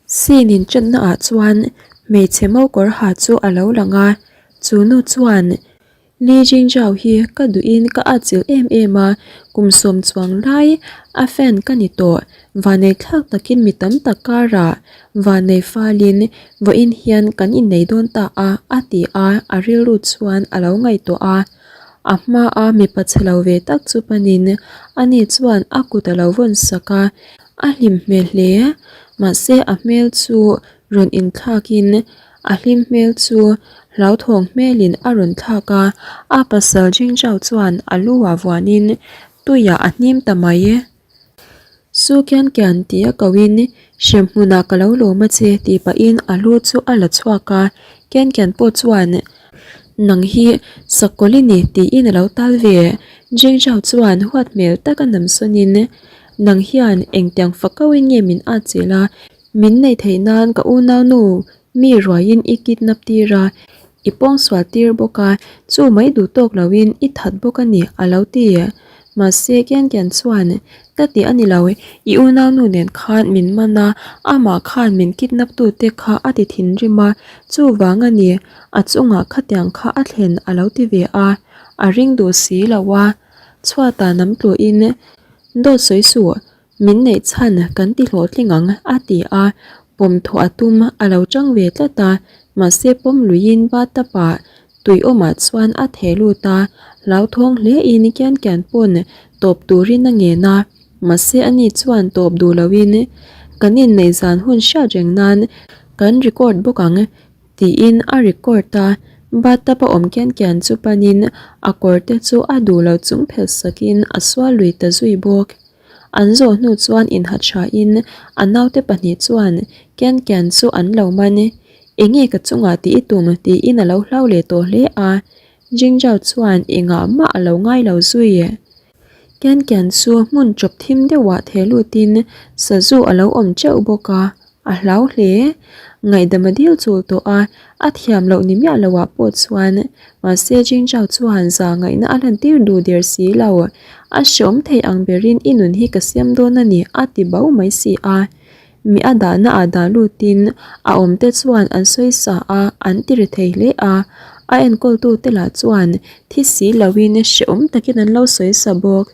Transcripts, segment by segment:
Scene in ṭanna ah chuan hmeichhe mo kawr ha chu a lo lang a, chu nu chuan Li Jingzhao hi ka duhin ka atchilh em em a, kum sawm chuang lai a fan ka ni tawh. Vanei thlak takin mi tam tak karah vanei falin vawiin hian kan innei dawn ta a, a ti a, a rilru chuan a lo ngaihtuah a. A hmaa mipa chhe lo ve tak chu panin ani chuan a kut a lo vawn sak a, a hlim hmel hle. Mahse a hmel chu rawn inthlakin a hlim hmel chu hlauthawng hmelin a rawn thlak a, a pasal Jingzhao chuan a lu ah vuanin tuiah a hnim ta mai. Su kian kian ti a kohin hremhmunah ka lo lawm a che tih pahin a lu chu a la chhuak a, kian kian pawh chuan nang hi sakawlh i ni tiin a lo tal ve. Jingzhao chuan huat hmel taka namsawnin nang hian engtiang fakauin nge min at chilh a, Min neih theih nan ka unaunu mi ruaiin i kidnap tir a, i pawngsual tir bawk a, chu mai duh tawk loin i that bawk a ni a lo ti. Mahse Kian Kian chuan, Ka ti a ni lo, i unaunu nen khan min man a, amah khan min kidnap tute kha a ti thinrim a, chuvang a ni, a chungah khatiang kha a thlen a lo ti ve a, a ring duh si lo a, chhuatah nam tluin, Dawt sawi suh, Min neih chhan kan ti hlawhtling ang, a ti a, pawm thawh a tum a lo chang ve tlat a, mahse pawm luiin bathtub-ah tui awmah chuan a theh lut a, hlauthawng hlein kian kian pawn tawp turin a ngen a, mahse ani chuan tawp duh loin kan inneih zan hun hriat reng nan kan record bawk ang Tiin a record a, bathtub a awm kian kian chu panin a kawr te chu a duh lo chung phelh sakin a sual lui ta zui bawk. An zawh hnu chuan inha thain a naute pahnih chuan kian kian chu an lo man. Enge ka chungah tih i tum tiin a lo hlau leh tawh hle a, Jingjao chuan engah mah a lo ngai lo zui. Kian kian chu hmun chawp thim deuhah theh lutin sazu a lo awm teuh bawk a, a hlau hle. Ngaihdam a dil chul tawh a, a thiam loh ni miah loah pawh chuan mahse Jingzhao chuan za ngaihna a lantir duh der si lo. A hreawm thei ang berin i nun hi ka siam dawn a ni a ti bo mai si a. Mi a dahna ah dah lutin a awmte chuan an sawi sa a, an ti ri thei hle a. A enkawltute lah chuan thi si loin hrehawm takin an lo sawi sa bawk.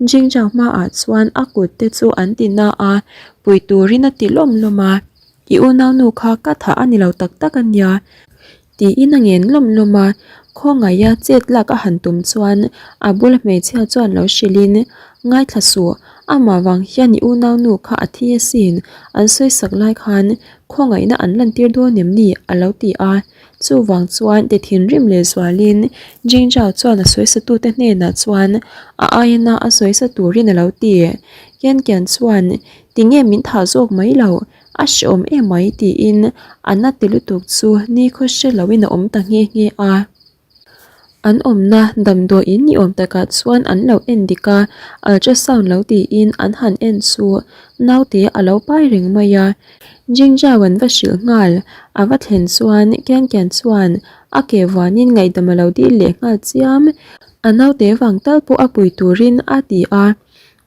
Jingjao hmaah chuan a kut te chu an ti na a, pui turin a ti lawm lawm a. I unaunu kha ka thah a ni lo tak tak a nia. Tiin a ngen lawm lawm a, khawngaia chet lak a han tum chuan a bula hmeichhia chuan lo hrilhin, Ngaithla suh, amah vang hian i unaunu kha a thi asin, an sawisak lai khan khawngaihna an lantir dawn em ni? a lo ti a. Chuvang chuan ti thinrim leh zualin Jingjao chuan a sawisatute hnenah chuan a aiena a sawisa turin a lo ti. Kian Kian chuan, Tinge min thah zawk mai lo? A hreawm emai tiin a na ti lutuk chu nikhaw hre loin a awm ta nghe nghe a. An awmna damdawiin ni awm takah chuan an lo en dik a, ultrasound lo tiin an han en chu naute a lo pai reng mai a. Jingjao an va hrilh nghal, a va thlen chuan Kian Kian chuan a ke vuanin ngaihdam a lo dil leh nghal chiam. A naute vang tal pawh a pui turin a ti a.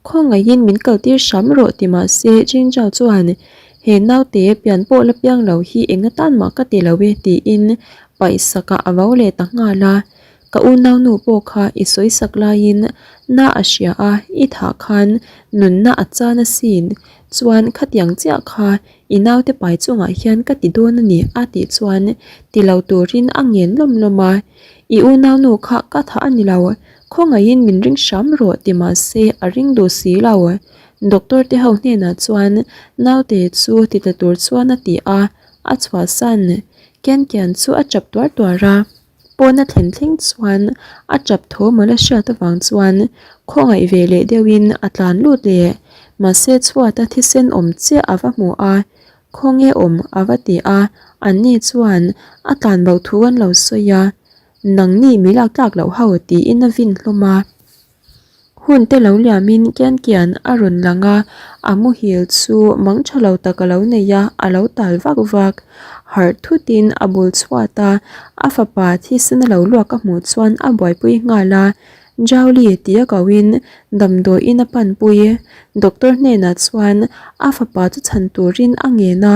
Khawngaihin min kaltir hram rawh ti mah se Jingjao chuan he naute pian pawh la piang lo hi eng atan mah ka ti lo e tiin paihsakah a vau leh ta nghal a. Ka unaunu pawh kha i sawisak laiin na a hria a, i thah khan nunna a chan asin. Chuan khatiang chiah kha i naute pai chungah hian ka ti dawn a ni a tih chuan ti lo turin a ngen lawm lawm a. I unaunu kha ka thah a ni lo, Khawngaihin min ring hram rawh ti mahse a ring duh si lo. Doctor te ho hnenah chuan naute chu ti ta tur chuan a ti a, a chhuahsan. Kian kian chu a tap tuar tuar a, pawna thlen thleng chuan a tap tho mawlh a hriat avang chuan khawngaih ve leh deuhin a tlan lut leh. Mahse chhuata thisen awm chiah a va hmu a, khawnge awm a va ti a, anni chuan a tlanbo thu an lo sawi a. Nangni mi lak tlak loh ho tiin a vin hlawm a. Hun te lo liamin kian kian a rawn lang a, a muhil chu mang tha lo tak a lo nei a, a lo tal vak vak. Harh thutin a bul chhuat a, a fapa thisen a lo luak a hmuh chuan a buaipui nghal a. Jauli tia kohin damdawiin a panpui. Doctor hnenah chuan a fapa chu chhan turin a ngen a.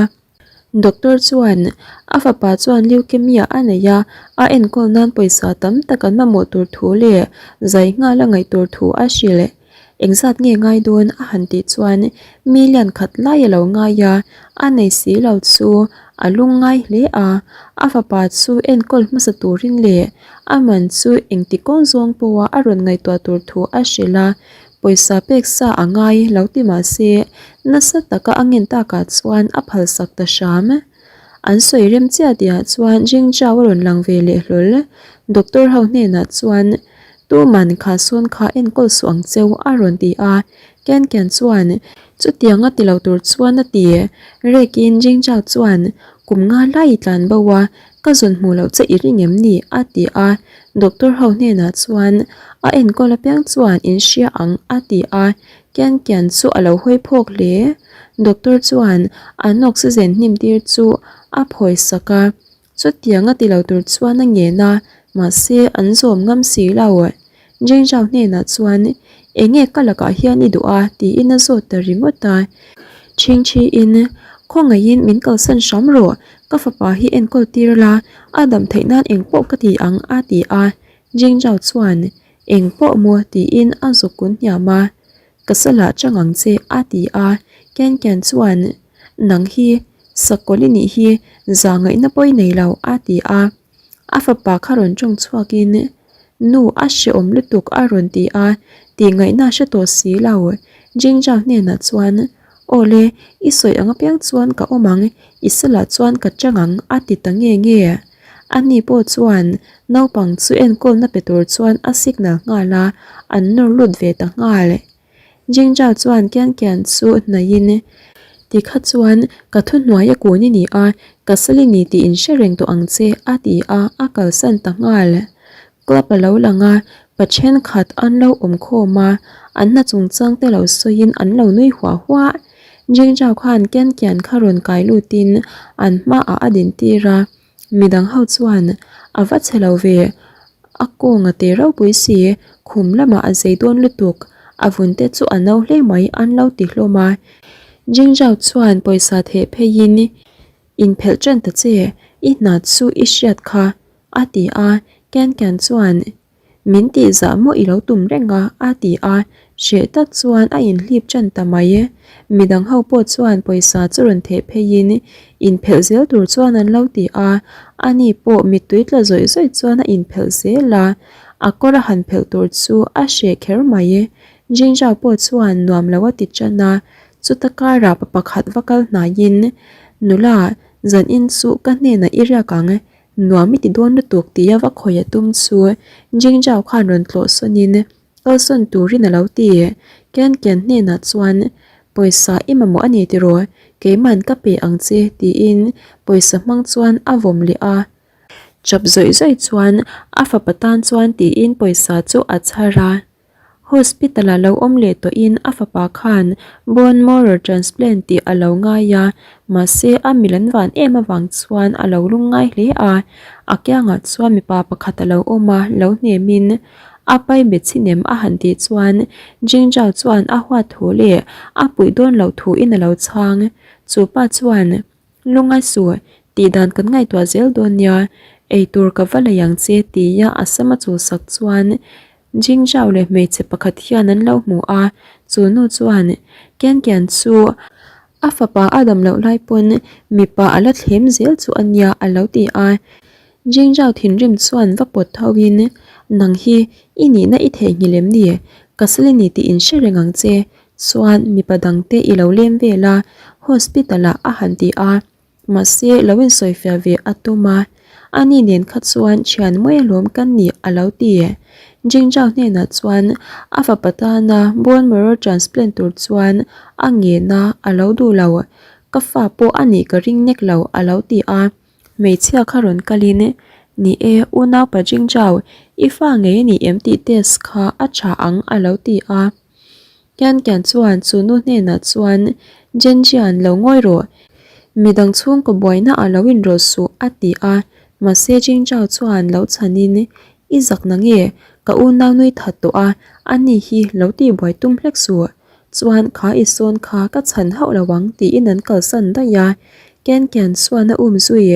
Doctor chuan a fapa chuan leukemia a nei a, a enkawl nan pawisa tam tak an mamawh tur thu leh zai nghal a ngaih tur thu a hrilh. Engzat nge ngai dawn a han tih chuan million khat lai a lo ngai a, a nei si lo chu a lung ngai hle a, a fapa chu enkawl hmasa turin leh a man chu engti kawng zawng pawha a rawn ngaihtuah tur thu a hrilh a, pawisa pek sa a ngai lo ti mah se nasa taka a ngen takah chuan a phalsak ta hram. An sawi rem chiah tihah chuan Jingzhao a rawn lang ve leh hlawl. Doctor ho hnenah chuan Tuman kha sawn kha enkawl suh ang cheu a rawn ti a, Ken Ken chuan chutiang a ti lo tur chuan a ti. Rekin Jingzhao chuan kum nga lai i tlan bo a, ka zawn hmuh loh che i ring em ni? a ti a, Doctor ho hnenah chuan a enkawl apiang chuan in hria ang a ti a, Ken Ken chu a lo hawi phawk hle. Doctor chuan an oxygen hnim tir chu a phawi sak a. Chutiang a ti lo tur chuan a ngen a, mahse an zawm ngam si lo. Jingzhao hnenah chuan, Enge ka lakah hian i duh a? tiin a zawt ta ringawt a. Chhingchhiin, Khawngaihin min kalsan hram rawh, ka fapa hi enkawl tir la, a dam theih nan engpawh ka ti ang a ti a. Jingzhao chuan, Engpawh maw? tiin a zuk kun hniam a. Ka salah chang ang che a ti a, Ken Ken chuan, Nang hi sakawlh i nih hi za ngaihna pawi nei lo a ti a, a fapa kha rawn tawng chhuakin, Nu a hrehawm lutuk a rawn ti a, tih ngaihna a hre tawh si lo. Jingjao hnenah chuan, Aw le, i sawi ang apiang chuan ka awm ang, i salah chuan ka chang ang a ti ta nge nge. Ani pawh chuan naupang chu enkawlna pe tur chuan a signal nghal a, an nawr lut ve ta nghal. Jingjao chuan kian kian chu hnaihin, Tikha chuan ka thuhnuai a kun i ni a, ka sal i ni tih in hre reng tawh ang che, a ti a, a kalsan ta nghal. Club a lo lang a, pa thenkhat an lo awm khawm a, an hna chungchang te lo sawiin an lo nui huah huah. Jingjao khan kian kian kha rawn kai lutin an hmaah a dintir a, Midang ho chuan a va chhe lo ve, a kawng a te ropui si, khum lamah a zei dawn lutuk, a vun te chu a no hle mai an lo ti hlawm a. Jingjao chuan pawisa theh pheiin, Inphelh ṭan ta che, i hna chu i hriat kha, a ti a, Ken Ken chuan Min tih zah maw i lo tum reng a? a ti a, hreh tak chuan a inhlip ṭan ta mai. Midang ho pawh chuan pawisa chu rawn theh pheiin inphelh zel tur chuan an lo ti a, ani pawh mittui tla zawih zawih chuan a inphelh zel a, a kawr a han phelh tur chu a hreh kher mai. Jingjao pawh chuan nuam lo a ti ṭan a, chuta karah pa pakhat va kal hnaiin, Nula, zanin chu ka hnenah i riak ang, Nuam i ti dawn lutuk tia va khawi a tum chu Jingjao khan rawn tlawh sawnin kalsawn turin a lo ti. Ken Ken hnenah chuan pawisa i mamawh a ni tiraw, keiman ka pe ang che tiin pawisa hmang chuan a vawm leh a. Chap zawih zawih chuan a fapa tan chuan tiin pawisa chu a chhar a. Hospital ah lo awm leh tawhin a fapa khan bone marrow transplant tih a lo ngai a, mahse a mil an van em avang chuan a lo lungngai hle a, a kiangah chuan mipa pakhat a lo awm a, lo hnemin a pai bet chhinem a han tih chuan Jingjao chuan a huat thu leh a puih dawn loh thuin a lo chhang, chu pa chuan. Lungai suh, tih dan kan ngaihtuah zel dawn nia, eitur ka va lei ang che tia a sam a chulsak chuan Jingjao leh hmeichhe pakhat hian an lo hmu a, chu nu chuan Kian Kian chu a fapa a dam loh lai pawn mipa a la thlem zel chu a nia a lo ti a, Jingjao thinrim chuan va pawt tho in nang hi i nihna i theihnghilh em ni, ka sal i ni tih in hre reng ang che Chuan mipa dangte i lo lem vel a, hospital ah a han ti a, mahse lo insawifiah ve a tum a, ani nen kha chuan thian mai alawm kan nih a lo ti. Jingjao hnenah chuan a fapa tana bone marrow transplant tur chuan a ngen a, a lo duh lo, ka fa pawh a nih ka ring nek lo a lo ti a. Hmeichhia kha rawn kalin, Ni e, unaupa Jingjao, i fa ngei a ni em tih test kha a tha ang a lo ti a. Kian Kian chuan chu nu hnenah chuan, Jenjian, lo ngawi rawh. Midang chhungkaw buaina ah lo inrawlh suh, a ti a. Mahse Jingzhao chuan lo chhanin, I zak na nge, ka unau nui that tawh a, ani hi lo tihbuai tum hlek suh. Chuan kha i sawn kha ka chhan hauh lo ang, tiin an kalsan daih a. Ken Ken chuan a um zui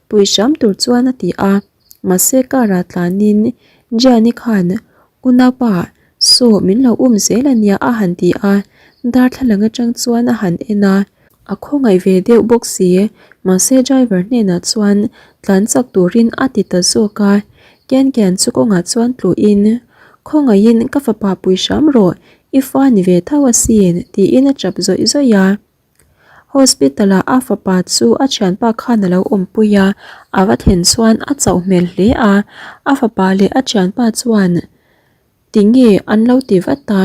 pui hram tur chuan a ti a. Mahse car ah tlanin Gianni khan Unaupa saw min lo um zel a nia a han ti a, darthlalang atang chuan a han en a. A khawngaih ve deuh bawk si, mahse driver hnenah chuan tlan chak turin a ti ta zawk a, Ken Ken chu kawngah chuan tluhin Khawngaihin ka fapa pui hram rawh, i fa ni ve tho asin tiin a tap zawih zawih a. Hospital ah a fapa chu a thianpa khan a lo awmpui a, a va thlen chuan a chauh hmel hle a, a fapa leh a thianpa chuan tinge an lo ti vat a,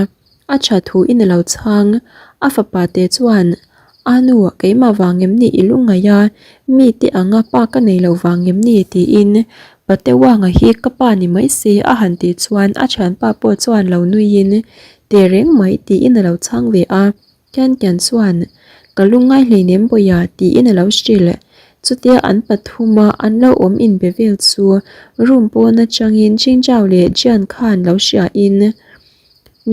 a tha thu in a lo chhang, a fapa te chuan a nu keimah vang em ni i lungngaih a, mi te anga pa ka nei lo vang em ni tiin Patewanga hi ka pa ni mai se a han tih chuan a thianpa pawh chuan lo nuiin tehreng mai tiin a lo chhang ve a. Ken Ken chuan, Ka lungngai hleinem Bawia tiin a lo hrilh. Chutia an pathuma an lo awm inbe vel chu room pawn atangin Chingchau leh Jian khan lo hriain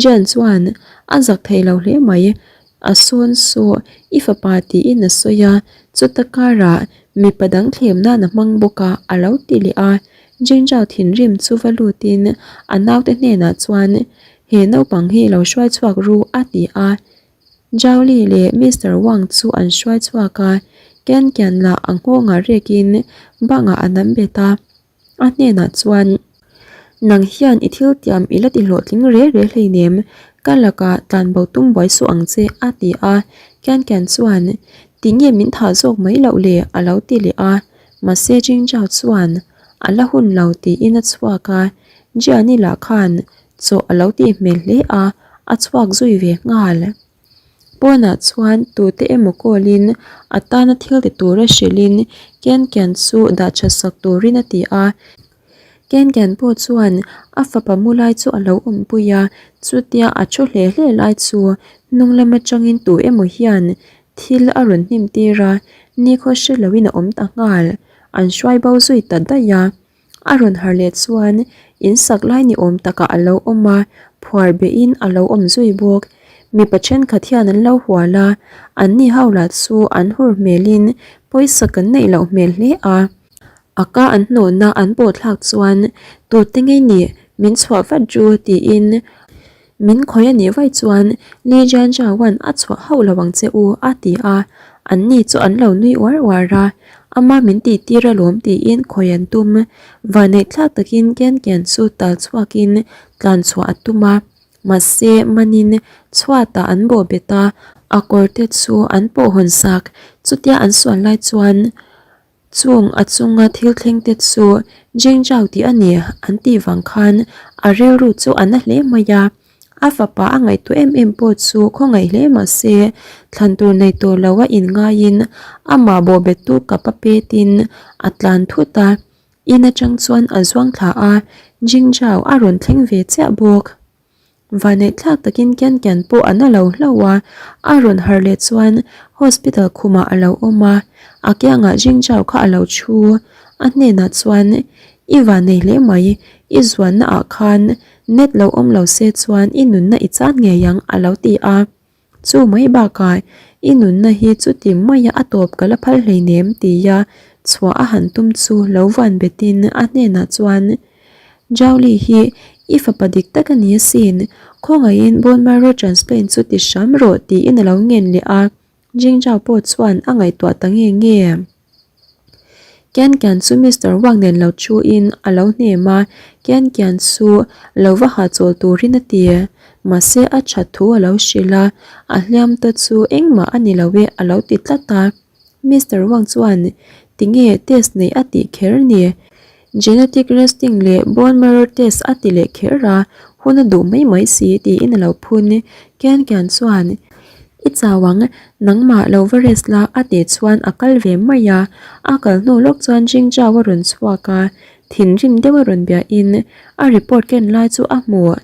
Jian chuan, A zak thei lo hle mai, a sawn saw i fapa tiin a sawi a, chuta karah mipa dang thlem nan a hmang bawk a, a lo ti leh a. Jingchau thinrim chu va lutin a naute hnenah chuan, He naupang hi lo hruai chhuak ru a ti a, Zhao Li leh Mister Wang chu an hruai chhuak a, Ken Kian lah a nghawngah rekin bangah a nam bet a, a hnenah chuan, Nang hian i thil tiam i la ti hlawhtling re re hleinem, ka lakah tlanbo tum buai suh ang che a ti a, Ken Kian chuan, Tinge min thah zawk mai loh le a lo ti leh a, mahse Jing Zhao chuan, A la hun lo tiin a chhuak a, Gianni lah khan chaw a lo tih hmel hle a, a chhuak zui ve nghal. Pawnah chuan tute emaw call in a tana thil ti tura hrilhin Ken Ken chu dah tha sak turin a ti a. Ken Ken pawh chuan a fapa mu lai chu a lo awmpui a, chutia a thu hle hle lai chu hnung lam atangin tu emaw hian thil a rawn hnim tir a, nikhaw hre loin a awm ta nghal. An hruai bo zui ta daih a. A rawn harh leh chuan in sak lai ni awm takah a lo awm a, phuar behin a lo awm zui bawk. Mipa thenkhat hian an lo hual a, an ni ho lah chu an hur hmelin pawisa kan neih loh hmel hle a. A ka an hnawhna an pawh thlak chuan tute ngei nih min chhuah vat ru tiin Min khawi a nih vaih chuan Li Jianzhao-a'n a chhuah hauh lo ang che u, a ti a. Anni chu an lo nui uar uar a, Ama min tih tir alawm tiin khawi an tum. Vanneih thlak takin Ken Ken chu tal chhuakin tlan chhuah a tum a. Mahse, manin chhuatah an bawh bet a, a kawr te chu an pawh hawn sak. Chutia an sual lai chuan Chung a chunga thil thleng te chu Jingzhao tih a ni an tih vang khan a rilru chu a na hle mai a, a fapa a ngaihtuah em em pawh chu khawngaih hle mah se thlan tur nei tawh lo a inngaiin amah bawhbettu kap a petin a tlan thut a, in atang chuan a zuang thla a, Jingzhao a rawn thleng ve chiah bawk. Vanneih thlak takin Ken Ken pawh a na lo hlauh a, a rawn harh leh chuan hospital khumah a lo awm a, a kiangah Jingzhao kha a lo thu. A hnenah chuan, I vannei hle mai, i zuanna ah khan net lo awm lo se chuan i nunna i chan ngei ang a lo ti a. Chu mai bakah i nunna hi chuti maia a tawp ka la phal hleinem tia chhuah a han tum chu lo van betin a hnenah chuan Zhaoli hi i fapa dik tak a ni asin, khawngaihin bone marrow transplant chu ti hram rawh tiin a lo ngen leh a. Jingzhao pawh chuan a ngaihtuah ta nge nge. Ken Kian chu Mister Wang nen lo thu in a lo hnem a, Ken Kian chu lo va hahchawl turin a ti. Mahse a that thu a lo hrilh a, a hliam te chu engmah a ni lo e a lo ti tlat a. Mister Wang chuan tinge test neih a tih kher ni? Genetic resting leh bone marrow test a ti leh kher a, hun a duh mai mai si tiin a lo phun. Ken Kian chuan I chau ang, nangmah lo va rest la a tih chuan a kal ve mai a, a kal hnu lawk chuan Jingzhao a rawn chhuak a, thinrim deuh a rawn biahin a report ken lai chu a hmu.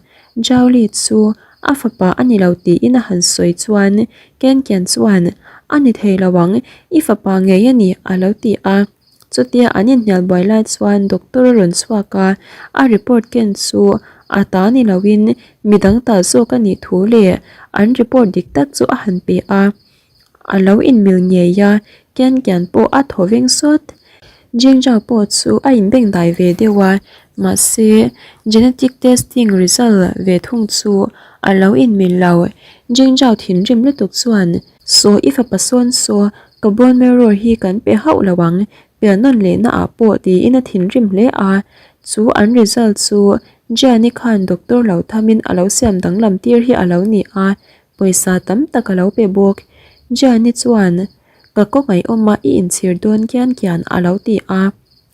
Zhao Li chu a fapa a ni lo tiin a han sawi chuan Ken Kian chuan A ni thei lo ang, i fapa ngei a ni a lo ti a. Chutia an inhnial buai lai chuan doctor a rawn chhuak a, a report ken chu a ta ni loin midang ta zawk a nih thu leh an report dik tak chu a han pe a. A lo inmil ngei a, Kian Kian pawh a thaw veng sawt. Jingjao pawh chu a inbengdai ve deuh a, mahse genetic testing result ve thung chu a lo inmil lo. Jingjao thinrim lutuk chuan, Saw i fapa sawn saw, ka bone marrow hi kan pe hauh lo ang, pian nawn lehna ah pawh tiin a thinrim hle a. Chu an result chu Jiani khan doctor lo thamin a lo siam danglam tir hi a lo ni a, pawisa tam tak a lo pe bawk. Jiani chuan, Ka kawngaihawm a i inchhir dawn kian kian a lo ti a.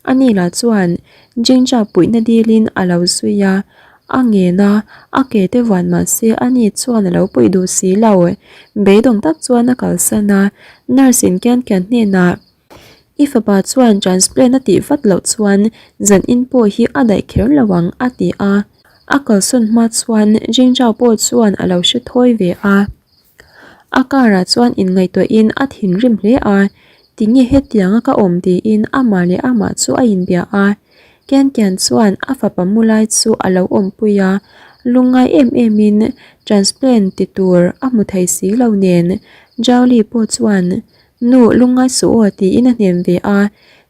Ani lah chuan Jingja puihna dilin a lo zui a, a ngen a, a ke te vuan mah se ani chuan a lo puih duh si lo. Beidawng tak chuan a kalsan a, nurse in kian kian hnenah, I fapa chuan transplant a tih vat loh chuan zan in pawh hi a daih kher lo ang a ti a. A kalsawn hma chuan Jingzhao pawh chuan a lo hre thawi ve a. A car ah chuan inngaihtuahin a thinrim hle a, tinge hetianga ka awm tiin amah leh amah chu a inbia a. Kian Kian chuan a fapa mu lai chu a lo awmpui a, lungngai em em in transplant ti tur a hmu thei si lo nen Jowli pawh chuan Nu, lungngai suh aw tiin a hnem ve a,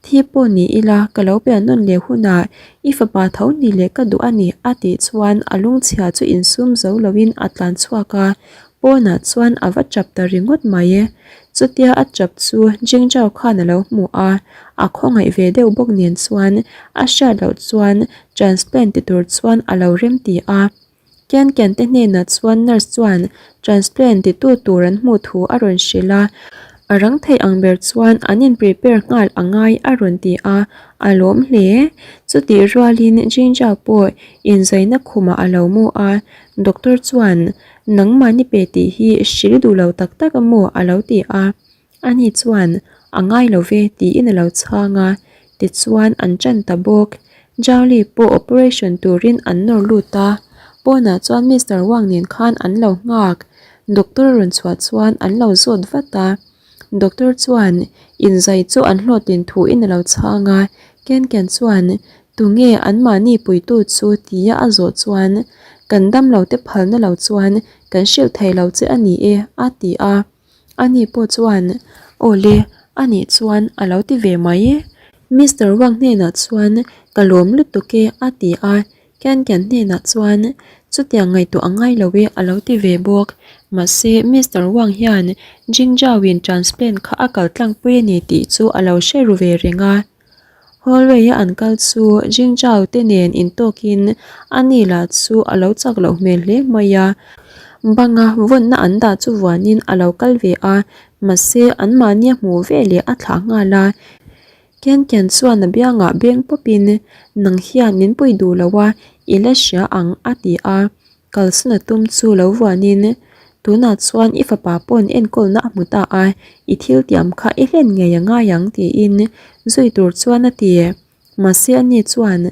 thi pawh ni ila ka lo pian nawn leh hunah i fapa tho ni leh ka duh a ni a tih chuan a lungchhia chu insum zo loin a tlan chhuak a, pawnah chuan a va chap ta ringawt mai. Chutia a chap chu Jingzhao khan a lo hmu a, a khawngaih ve deuh bawk nen chuan a hriat loh chuan transplant ti tur chuan a lo remti a. Kian Kian te hnenah chuan nurse chuan transplant titu tur an hmuh thu a rawn hrilh a, a rang theih ang ber chuan an in prepare nghal a ngai a rawn ti a, a lawm hle. Chutih rualin Jinja pawh inzaina khumah a lo mu a, doctor chuan nangmahni pe tih hi hrilh duh lo tak tak a maw a lo ti a. Ani chuan, A ngai lo ve, tiin a lo chhang a. Tichuan, an ṭan ta bawk. Zhaoli pawh operation turin an nawr lut a. Pawnah chuan Mister Wang nen khan an lo nghak. Doctor a rawn chhuah chuan an lo zawt vat a. Doctor chuan inzai chu an hlawhtlin thuin a lo chhang a. Ken Ken chuan, Tunge anmahni puitu chu? tia a zawh chuan, Kan damlo te phalna lo chuan kan hrilh thei lo che a ni e, a ti a. Ani pawh chuan, Aw le, anih chuan a lo ti ve mai. Mister Wang hnenah chuan, Ka lawm lutuk e, a ti a. Kian Kian hnenah chuan, Chutiang ngaihtuah a ngai lo e, a lo ti ve bawk. Mahse, Mister Wang hian Jing Zhao-in transplant kha a kal tlangpui a ni tih chu a lo hre ru ve reng a. Hallway a an kal chu Jing Zhao te nen intawkin a ni lah chu a lo chak loh hmel hle mai a. Banga vawnna an dah chu vuanin a lo kal ve a, mahse anmahni a hmuh ve leh a thlah nghal a. Kian Kian chuan a biangah beng pawpin, Nang hian min pui duh lo a, i la hria ang a ti a. Kalsan a tum chu lo vuanin, Tunah chuan i fapa pawn enkawlna a hmu ta a, i thil tiam kha i hlen ngei a ngai ang tiin zui tur chuan a ti. Mahse ani chuan,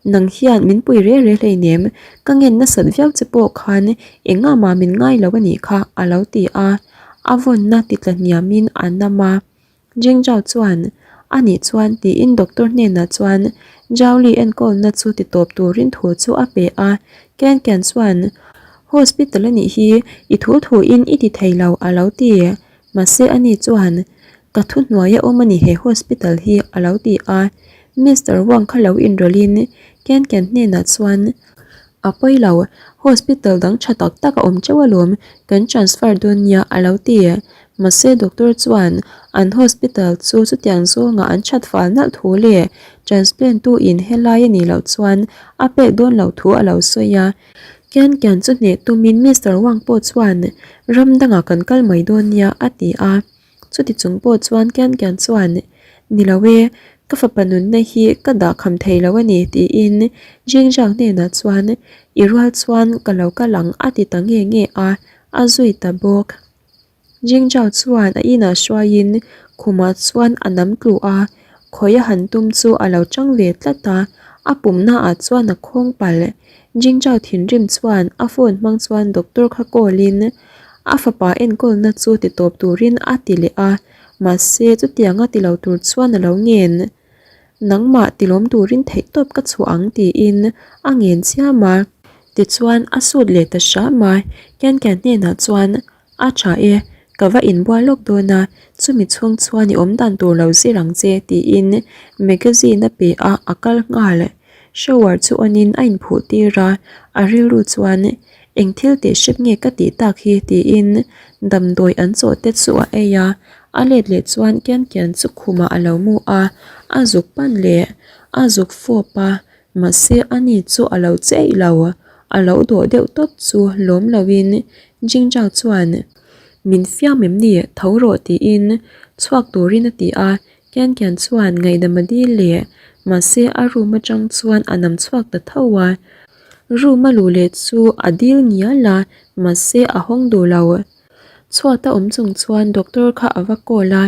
Nang hian min pui re re hleinem, ka ngen nasat viau che pawh khan engah mah min ngai lo a nih kha a lo ti a, a vawnna ti tla hniamin a nam a. Jingzhao chuan, A nih chuan, tiin doctor hnenah chuan Zhao Li enkawlna chu ti tawp turin thu chu a pe a. Ken Ken chuan, Hospital a nih hi, i thu thuin i ti thei lo, a lo ti. Mahse ani chuan, Ka thuhnuai a awm a ni he hospital hi, a lo ti a. Mister Wang kha lo inrawlhin Ken Ken hnenah chuan, A pawi lo, hospital dang tha tak tak a awm teuh alawm, kan transfer dawn nia, a lo ti. Mahse doctor chuan an hospital chu chutiang zawnga an that fal nalh thu leh transplant tu in helai a nih loh chuan a pek dawn loh thu a lo sawi a. Kian kian chu hneh tumin Mister Wang pawh chuan ram dangah kan kal mai dawn nia a ti a. Chuti chung pawh chuan Kian Kian chuan, Ni lo e, ka fapa nunna hi ka dah kham thei lo a ni tiin Jing Zhang hnenah chuan i rual chuan ka lo kal ang a ti ta nge nge a, a zui ta bawk. Jing Zhao chuan a inah hruaiin khumah chuan a nam tlu a, khawi a han tum chu a lo chang ve tlat a, a pumnaah chuan a khawng palh. Jing Zhao thinrim chuan a phone hmang chuan doctor kha call in a fapa enkawlna chu ti tawp turin a ti leh a, mahse chutianga ti lo tur chuan a lo ngen. Nangmah tilawm turin theihtawp ka chhuah ang tiin a ngen chiam a. Tichuan a sut leh ta hram a, Kian Kian hnenah chuan, A tha e, Ka va inbual lawk dawn a, chumi chhung chuan i awm dan tur lo zir ang che tiin magazine a pe a, a kal nghal. Shower chu on in a inphuh tir a, a rilru chuan eng thil teh hrep nge ka tih tak hi tiin damdawi an chawh te chu a ei a, a let leh chuan kian kian chu khumah a lo mu a, a zuk pan leh a zuk fawp a, mahse ani chu a lo che eih lo, a lo dawh deuh tawp chu lawm lo in Jingzhao chuan min fiam em ni tho rawh tiin chhuak turin a ti a. Kian Kian chuan ngaihdam a dil leh mahse a room atang chuan a nam chhuak ta tho a. Room a luh leh chu a dil ngial a mahse a hawng duh lo. Chhuat a awm chung chuan doctor kha a va call a,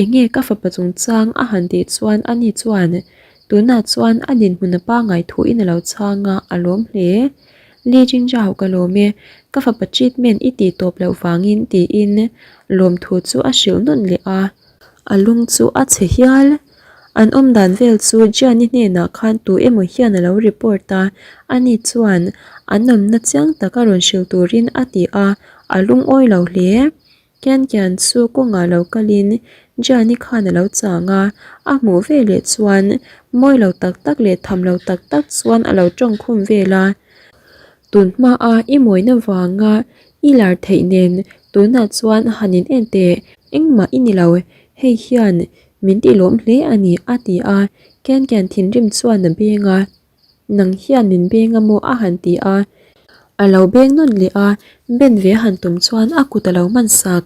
enge ka fapa chungchang a han tih chuan ani chuan tunah chuan a dinhmun a pangai thuin a lo chhang a, a lawm hle. Li Jingzhao ka lawm e, ka fapa treatment i tih tawp loh vangin tiin lawmthu chu a hrilh nawn leh a. A lung chu a chhe hial. An awm dan vel chu Gianni hnenah khan tu emaw hian a lo report a, ani chuan an awmna chiang taka rawn hrilh turin a ti a, a lungawi lo hle. Kian Kian chu kawngah lo kalin Gianni khan a lo chang a, a hmuh veleh chuan mawi lo tak tak leh tham lo tak tak chuan a lo tawngkhum vel a. Tun hmaa i mawina vanga I lar theih nen tunah chuan han in en teh, engmah i ni lo, hei hian min ti lawm hle a ni a ti a, Kian Kian thinrim chuan a beng a, nang hian min beng a maw a han ti a, a lo beng nawn leh a, ben ve a han tum chuan a kut a lo man sak.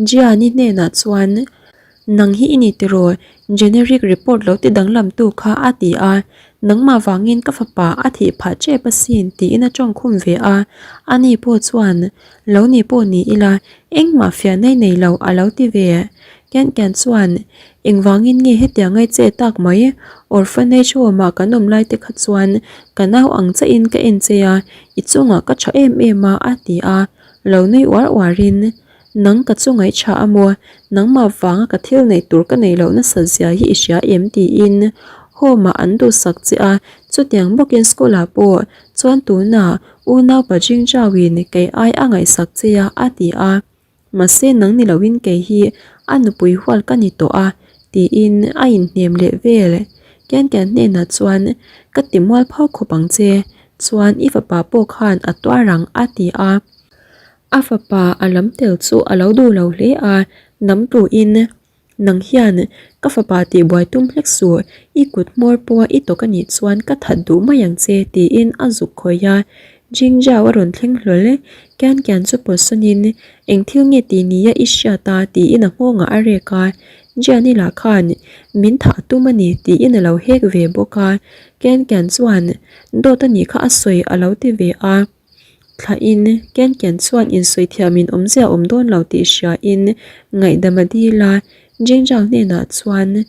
Gianni hnenah chuan Nang hi i ni tiraw? Generic report lo ti danglam tu kha a ti a, nangmah vangin ka fapa a thih phah tep asin tiin a tawngkhum ve a, ani pawh chuan lo ni pawh ni ila engmah fiah nei nei lo a lo ti ve. Kian Kian chuan Engvangin nge hetiang ai che tak mai? Orphanage home ah kan awm lai te kha chuan ka nau ang chiahin ka en che a, i chungah ka tha em em a a ti a. Lo nui uar uarin, Nang ka chu ngaihṭha a maw? Nangmah vanga ka thil neih tur ka neih loh nasat zia hi i hria em? tiin home-ah an duhsak che a, chutiang bawkin school-ah pawh chuan tunah unaupa Jingzhao-in kei ai a ngaihsak che a, a ti a. Mahse nang ni loin kei hi a nupui hual ka ni tawh a, tiin a inhnem leh vel. Kian Kian hnenah chuan, Ka ti mual phau khawp ang che, Chuan i fapa pawh khan a tuar ang a ti a. A fapa a lam tel chu a lo duh lo hle a, nam tuin, Nang hian ka fapa tih buai tum hlek suh, i kut hmawr pawha i tawk a nih chuan ka that duh mai ang che tiin a zuk khawih a. Jingzhao a rawn thleng hlawl e, Kian Kian chu pawhsawnin, Eng thil nge tih nia i hriat a tiin a nghawngah a rek a. Jiani lah khan min thah a tum a ni tiin a lo hek ve bawk a. Kian Kian chuan dawt a nih kha a sawi a lo ti ve a. Thlahin Kian Kian chuan insawi thiamin awmzia a awm dawn lo tih hriain ngaihdam a dil a, Jingzhao hnenah chuan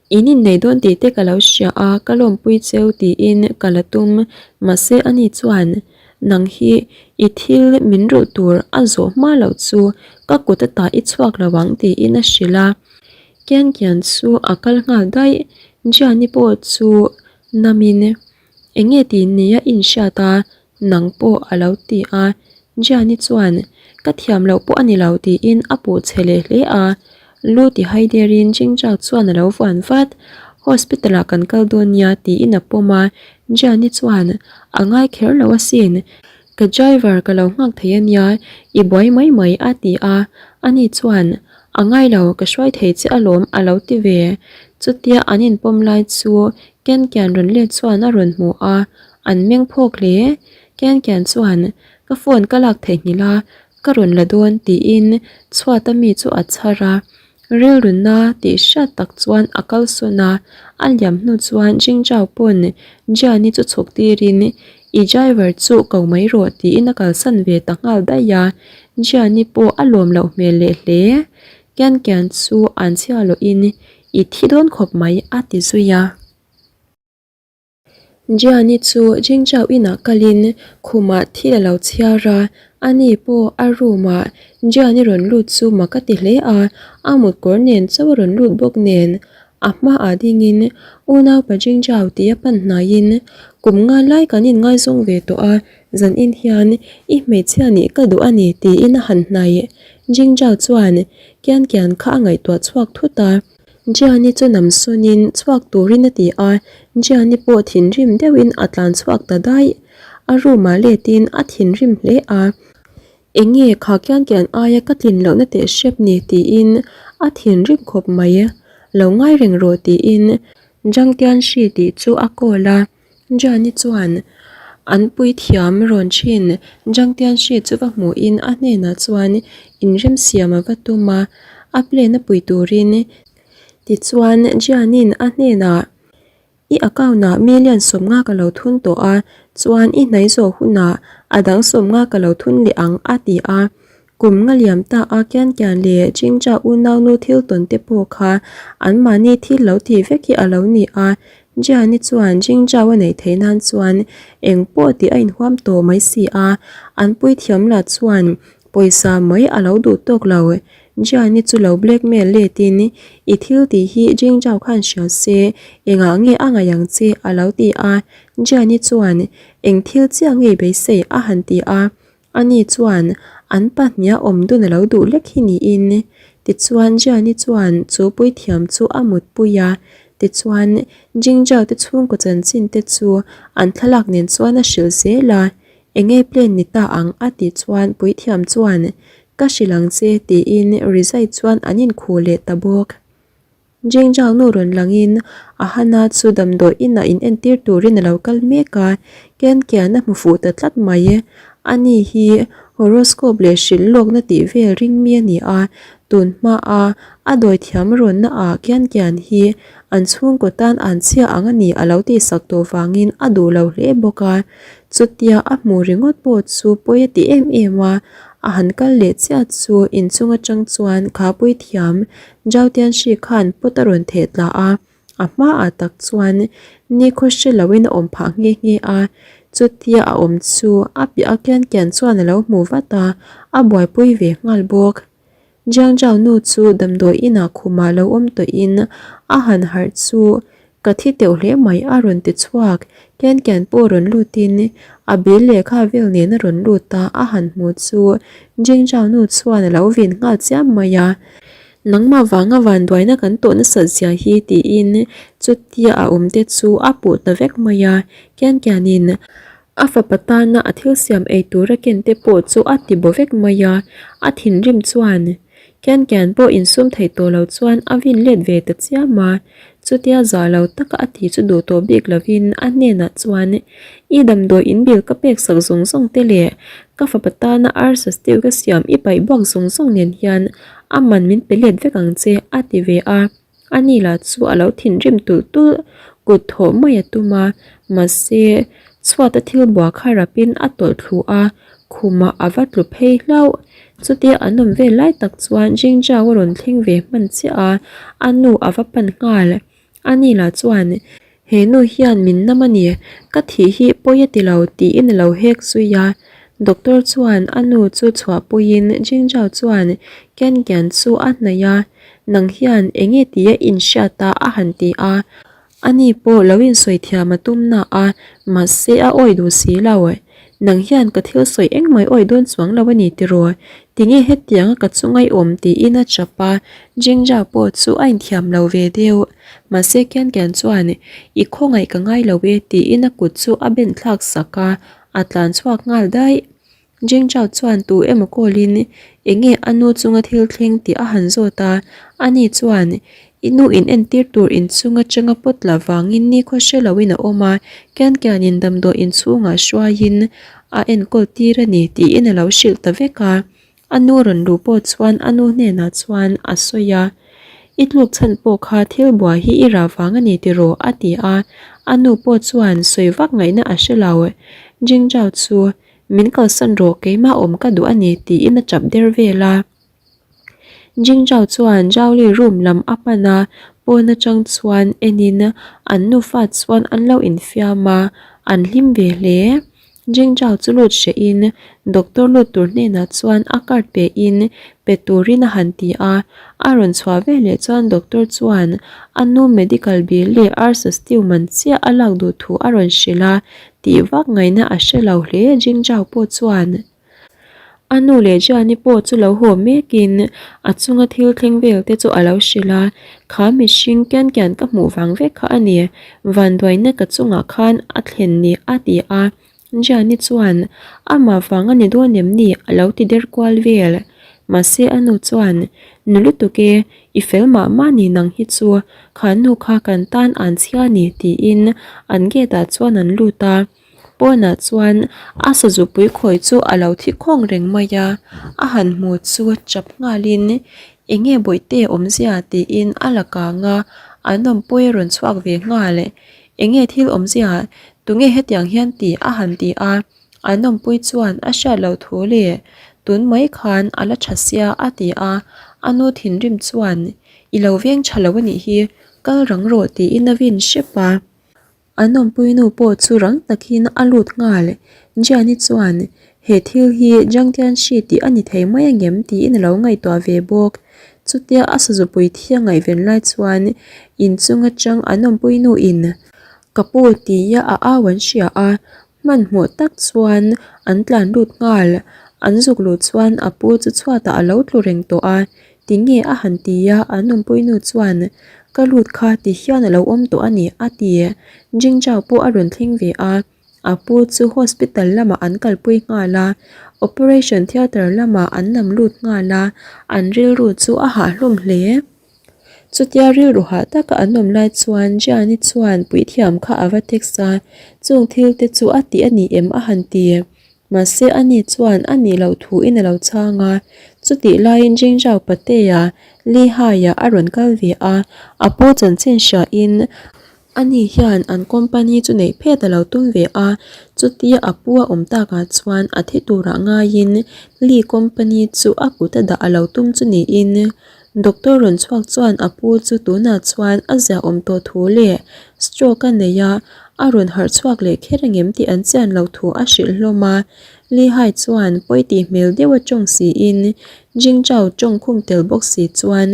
In innei dawn tih te ka lo hria a, ka lawmpui cheu tiin ka la tum. Mahse ani chuan nang hi i thil min rulh tur a zawh hma loh chu ka kut ata i chhuak lo ang tiin a hrilh a. Kian Kian chu a kal nghal daih. Gianni pawh chu namin eng nge tih nia inhriat a Nang pawh a lo ti a, Gianni chuan ka thiam loh pawh a ni lo tiin a puh chhe leh hle a, lu ti hai derin Jingzhao chuan a lo vuan vat. Hospital ah kan kal dawn nia tiin a pawm a, Gianni chuan a ngai kher lo asin, ka driver ka lo nghak thei a nia, i buai mai mai a ti a, ani chuan a ngai lo ka hruai thei che alawm a lo ti ve. Chutia an inpawm lai chu Ken Kian rawn let chuan a rawn hmu a, An meng phawk hle. Kian Kian chuan, Ka phone ka lak theihnghilh a, ka rawn la dawn tiin chhuata mi chu a chhar a. Rilruna tih hriat tak chuan a kal sawn a, a liam hnu chuan Jingzhao pawn Jiani chu chhuk tirin, I driver chu ko mai rawh tiin a kalsan ve ta nghal daih a. Jiani pawh a lawm loh hmel leh hle. Kian Kian chu an chhia lawhin, I thi dawn khawp mai a ti zui a. Gianni chu Jingzhao inah kalin khumah thil a lo chhiar a, ani pawh a room ah Gianni rawn lut chu mak a ti hle a, a mut kawr nen chauh a rawn lut bawk nen a hmaah dingin unaupa Jingzhao tih a pan hnaiin kum nga lai kan inngaizawng ve tawh a, zan in hian i hmeichhia nih ka duh a ni tiin a han hnaih. Jingzhao chuan Kian Kian kha a ngaihtuah chhuak thut a. Jiani chu nam sawnin chhuak turin a ti a, Jiani pawh thinrim deuhin a tlan chhuak ta daih. A room ah letin a thinrim hle a. Eng nge kha kian kian aia ka tlin lohna teh hrep ni tiin a thinrim khawp mai. Lo ngai reng rawh tiin Zhang Tianshi tih chu a call a. Jani chuan an puithiam rawn thin Zhang Tianshi chu va hmuhin a hnenah chuan inremsiam a va tum a, a plan a pui turin. Tichuan Jianin a hnenah I account ah million 50 ka lo thun tawh a, chuan i hnaih zawh hunah a dang 50 ka lo thun leh ang a ti a. Kum nga liam ta a kian kian leh Jingja unaunu thil tawn te pawh kha anmahni thil lo tih vek hi a lo ni a. Jiani chuan Jingzhao a neih theih nan chuan eng pawh tih a inhuam tawh mai si a, an puithiam lah chuan pawisa mai a lo duh tawk lo. Jiani chu lo blackmail letin i thil tih hi Jingzhao khan hria se engah nge a ngaih ang che a lo ti a. Jiani chuan eng thil chiah nge i beisei a han ti a. Ani chuan an pahniha awm dun a lo duh lek hi niin. Tichuan Jiani chuan chu puithiam chu a mutpui a, tichuan Jingzhao te chhungkaw chanchin te chu an thlalak nen chuan a hrilh zel a, Enge plan ni ta ang a tih chuan puithiam chuan Ka hrilh ang che tiin rizai chuan an inkhuh leh ta bawk. Jingzhao nu rawn langin a Hana chu damdawi inah in entir turin a lo kal mek a, Ken Kian a hmu fuh ta tlat mai. Ani hi horoscope leh hrilh lawkna tih vel ring mi a ni a, tun hmaa a dawi thiam rawnna ah Ken Kian hi an chhungkaw tan an chhia ang a ni a lo tihsak tawh vangin a duh lo hle bawk a. Chutia a hmuh ringawt pawh chu pawi a ti em em a, a han kal leh chiah chu inchung atang chuan kha puithiam Zhao Tianshi khan pot a rawn theh tla a, a hmaah tak chuan nikhaw hre loin a awm phah nghe nghe a, chutia a awm chu a piah a kian kian chuan a lo hmu vat a, a buaipui ve nghal bawk. Jiang Zhao nu chu damdawi inah khumah lo awm tawhin a han harh chu Ka thi teuh hle mai a rawn ti chhuak, Ken Ken pawh rawn lutin a bil lehkha vel nen a rawn lut a, a han hmu chu Jingzhao nu chuan a lo vin nghal chiam mai a. Nangmah vanga vanduaina kan tawh nasat zia hi tiin chutia a awm te chu a puh ta vek mai a, Ken Kenin a fapa tana a thil siam ei tur a ken te pawh chu a ti baw vek mai a, a thinrim chuan Ken Ken pawh insum thei tawh lo chuan a vin let ve ta chiam a. Chutia zah lo taka a ti chu duh tawh bik lovin a hnenah chuan, I damdawi in bil ka pek sak zawng zawng te leh ka fapa tana arsa stew ka siam i paih buak zawng zawng nen hian a man min pe let vek ang che a ti ve a. Ani lah chu a lo thinrim tulh tulh, kut thawh mai a tum a, mahse chhuata thil bua kha rapin a tawlh thlu a, khumah a va tlu phei hlauh. Chutia an awm vel lai tak chuan Jingzhao a rawn thleng ve hman chiah a, a nu a va pan nghal. Ani lah chuan, He nu hian min nam a ni, ka thih hi pawi a ti lo tiin a lo hek zui a. Doctor chuan a nu chu chhuahpuiin Jingzhao chuan Ken Kian chu a hnaih a, Nang hian eng nge tia inhriat a a han ti a. Ani pawh lo insawi thiam a tum na a, mahse a awi duh si lo. Nang hian ka thil sawi engmah i awi dawn chuang lo a ni tiraw? Tinge hetianga ka chunga i awm tiin a chap a, Jingja pawh chu a inthiam lo ve deuh. Mahse Kian Kian chuan, I khawngaih ka ngai lo e tiin a kut chu a ben thlak sak a, a tlan chhuak nghal daih. Jing Chao chuan tu emaw call-in eng nge a nu chunga thil thleng tih a han zawt a, ani chuan i nu in entir tur inchung atanga pawt la vangin nikhaw hre loin a awm a, Kian Kianin damdawi inchhungah hruaiin a enkawl tir a ni tiin a lo hrilh ta vek a. A nu rawn luh pawh chuan a nu hnenah chuan a sawi a, I tluk chhan pawh kha thil buai hi i rah vang a ni tiraw? a ti a, a nu pawh chuan sawi vak ngaihna a hre lo. Jing Chao chu Min kalsan rawh keimah awm ka duh a ni tiin a tap der vel a. Jingzhao chuan Zhaoli room lam a pan a, pawn atang chuan enin an nufa chuan an lo infiam a, an hlim ve hle. Jingzhao chu lut hrehin doctor lut tur hnenah chuan a card pein pe turin a han ti a, a rawn chhuah veleh chuan doctor chuan a nu medical bill leh arsa stew man chiah a lak duh thu a rawn hrilh a, Tih vak ngaihna a hre lo hle Jingzhao pawh chuan. A nu leh Jani pawh chu lo haw mekin a chunga thil thleng vel te chu a lo hrilh a, Kha mihring kian kian ka hmuh vang vek kha a ni, vanduaina ka chungah khan a thlen ni a ti a. Jani chuan, Amah vang a ni dawn em ni? a lo ti der kual vel. Mahse a nu chuan, Nu lutuk e, i fel mah mah ni nang hi chu, kha nu kha kan tan an chhia ni tiin an gate ah chuan an lut a. Pawnah chuan a sazupui khawi chu a lo thi khawng reng mai a, a han hmu chu chap nghalin eng nge bawihte awmzia tiin a la kang a, an awmpui a rawn chhuak ve nghal. Eng nge thil awmzia tunge hetiang hian ti a han ti a, an awmpui chuan a hriat loh thu leh tun mai khan a la tha sia a ti a, a nu thinrim chuan i lo veng tha lo a nih hi kal rang rawh tiin a vin hrep a. An awmpuinu pawh chu rang takin a lut nghal. Jiani chuan, He thil hi Zhang Tianshi tih a ni thei mai angem? tiin a lo ngaihtuah ve bawk. Chutia a sazupui thi a ngaihven lai chuan inchung atang an awmpuinu in Ka pu tia a au an hria a, hmanhmawh tak chuan an tlan lut nghal. An zuk luh chuan a pu chu chhuatah a lo tlu reng tawh a, Tinge a han ti a, an awmpuinu chuan, Ka lut kha ti hian a lo awm tawh a ni, a ti. Jingzhao pawh a rawn thleng ve a, a pu chu hospital lamah an kalpui nghal a, operation theatre lamah an nam lut nghal a, an rilru chu a hah hlawm hle. Chutia rilru hah taka an awm lai chuan Jiani chuan puithiam kha a va text a, chung thil te chu a ti a ni em a han ti. Mahse ani chuan a nih loh thuin a lo chhang a, chutih laiin Jingzhao Patea, Lehai-ah a rawn kal ve a, a pu chanchin hriain ani hian an company chu neih phet a lo tum ve a, chutia a pu a awm takah chuan a thi turah ngaiin Li company chu a kut a dah a lo tum chu niin Doctor rawn chhuak chuan a pu chu tunah chuan a ziahawm tawh thu leh stroke a nei a, a rawn harh chhuak leh kher angem tih an chian loh thu a hrilh hlawm a. Lihai chuan pawi tih hmel deuh a tawng siin Jingzhao tawng khum tel bawk si chuan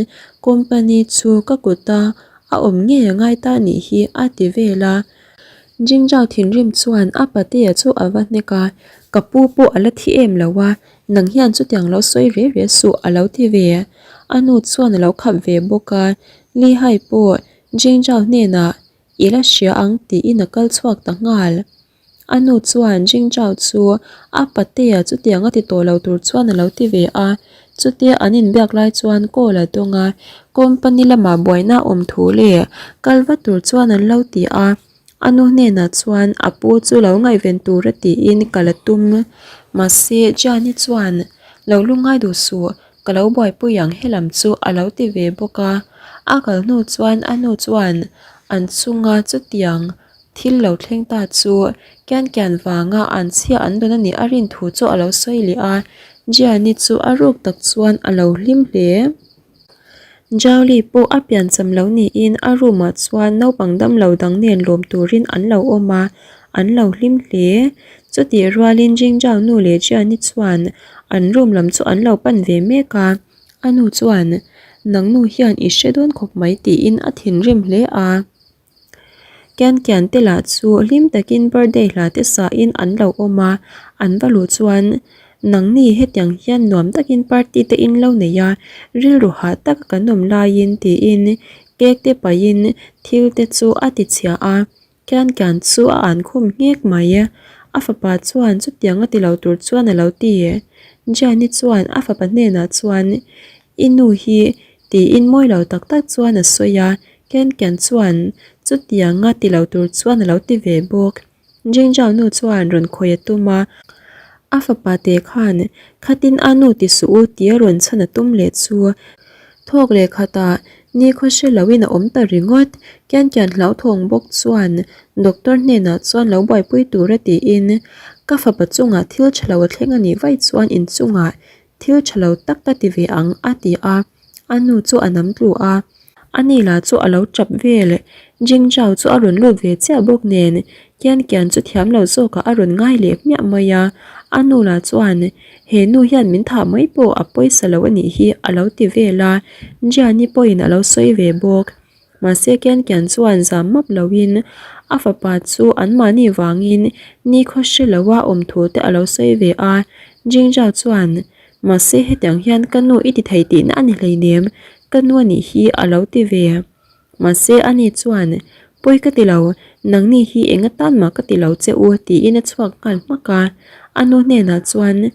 company chu ka kuta a awm ngei a ngai ta nih hi a ti vel a. Jingzhao thinrim chuan a patea chu a va hnek a, ka pu pawh a la thi em lo a, Nang hian chutiang lo sawi ve ve suh a lo ti ve. A nu chuan a lo khap ve bawk a, Lihai pawh Jingzhao hnenah i la hria ang tiin a kal chhuak ta nghal. A nu chuan Jingzhao chu a patea chutiang a ti tawh lo tur chuan a lo ti ve a, chutia an inbiak lai chuan call a dawng a, company lamah buaina a awm thu leh kal va tur chuan an lo ti a. A nu hnenah chuan a pu chu lo ngaihven tur a tiin ka la tum. Mahse, Jani chuan, Lo lungngai duh suh, ka lo buaipui ang helam chu a lo ti ve bawk a. A kal hnu chuan a nu chuan an chunga chutiang thil lo thleng ta chu kian kian vanga an chhia an dawn a nih a rin thu chu a lo sawi leh a. Jani chu a ruk tak chuan a lo hlim hle. Jowli pawh a piancham lo niin a room ah chuan naupang damlo dang nen lawm turin an lo awm a, an lo hlim hle. Chutih rualin Jingjao nu leh Jiani chuan an room lam chu an lo pan ve mek a, a nu chuan, Nang nu hian i hre dawn khawp mai tiin a thinrim hle a. Kian kian te lah chu hlim takin birthday hla te sahin an lo awm a, an va luh chuan nangni hetiang hian nuam takin party te in lo nei a, rilru hah taka kan awm laiin tiin cake te pahin thil te chu a ti chhia a, kian kian chu a an khum nghek mai. A fapa chuan chutiang a ti lo tur chuan a lo ti. Jani chuan a fapa hnenah chuan i nu hi tiin mawi lo tak tak chuan a sawi a, Ken Ken chuan chutianga ti lo tur chuan a lo ti ve bawk. Jingjao nu chuan rawn khawih a tum a, a fapa te khan khatin a nu ti suh u tia rawn chhan a tum leh chu thawk leh khatah nikhaw hre loin a awm ta ringawt. Ken Ken hlauthawng bawk chuan doctor hnenah chuan lo buaipui tura tiin ka fapa chungah thil tha lo a thleng a nih vaih chuan inchungah thil tha lo tak ka ti ve ang a ti a, a nu chu a nam tlu a. A ni lah chu a lo tap vel, Jingzhao chu a rawn lut ve chiah bawk nen Kian Kian chu thiam lo zawkah a rawn ngai leh hmiah mai a, a nu lah chuan he nu hian min thah mai pawh a pawisa lo a nih hi a lo ti vel a, Jiani pawhin a lo sawi ve bawk. Mahse Kian Kian chuan zam map loin a fapa chu anmahni vangin nikhaw hre loa awm thu te a lo sawi ve a. Jingzhao chuan, Mahse hetiang hian ka nu i ti thei tihna a ni hleinem, ka nu a nih hi a lo ti ve. Mahse ani chuan, Pawi ka ti lo, nangni hi eng atan mah ka ti lo che u tiin a chhuak nghal hmak a. A nu hnenah chuan,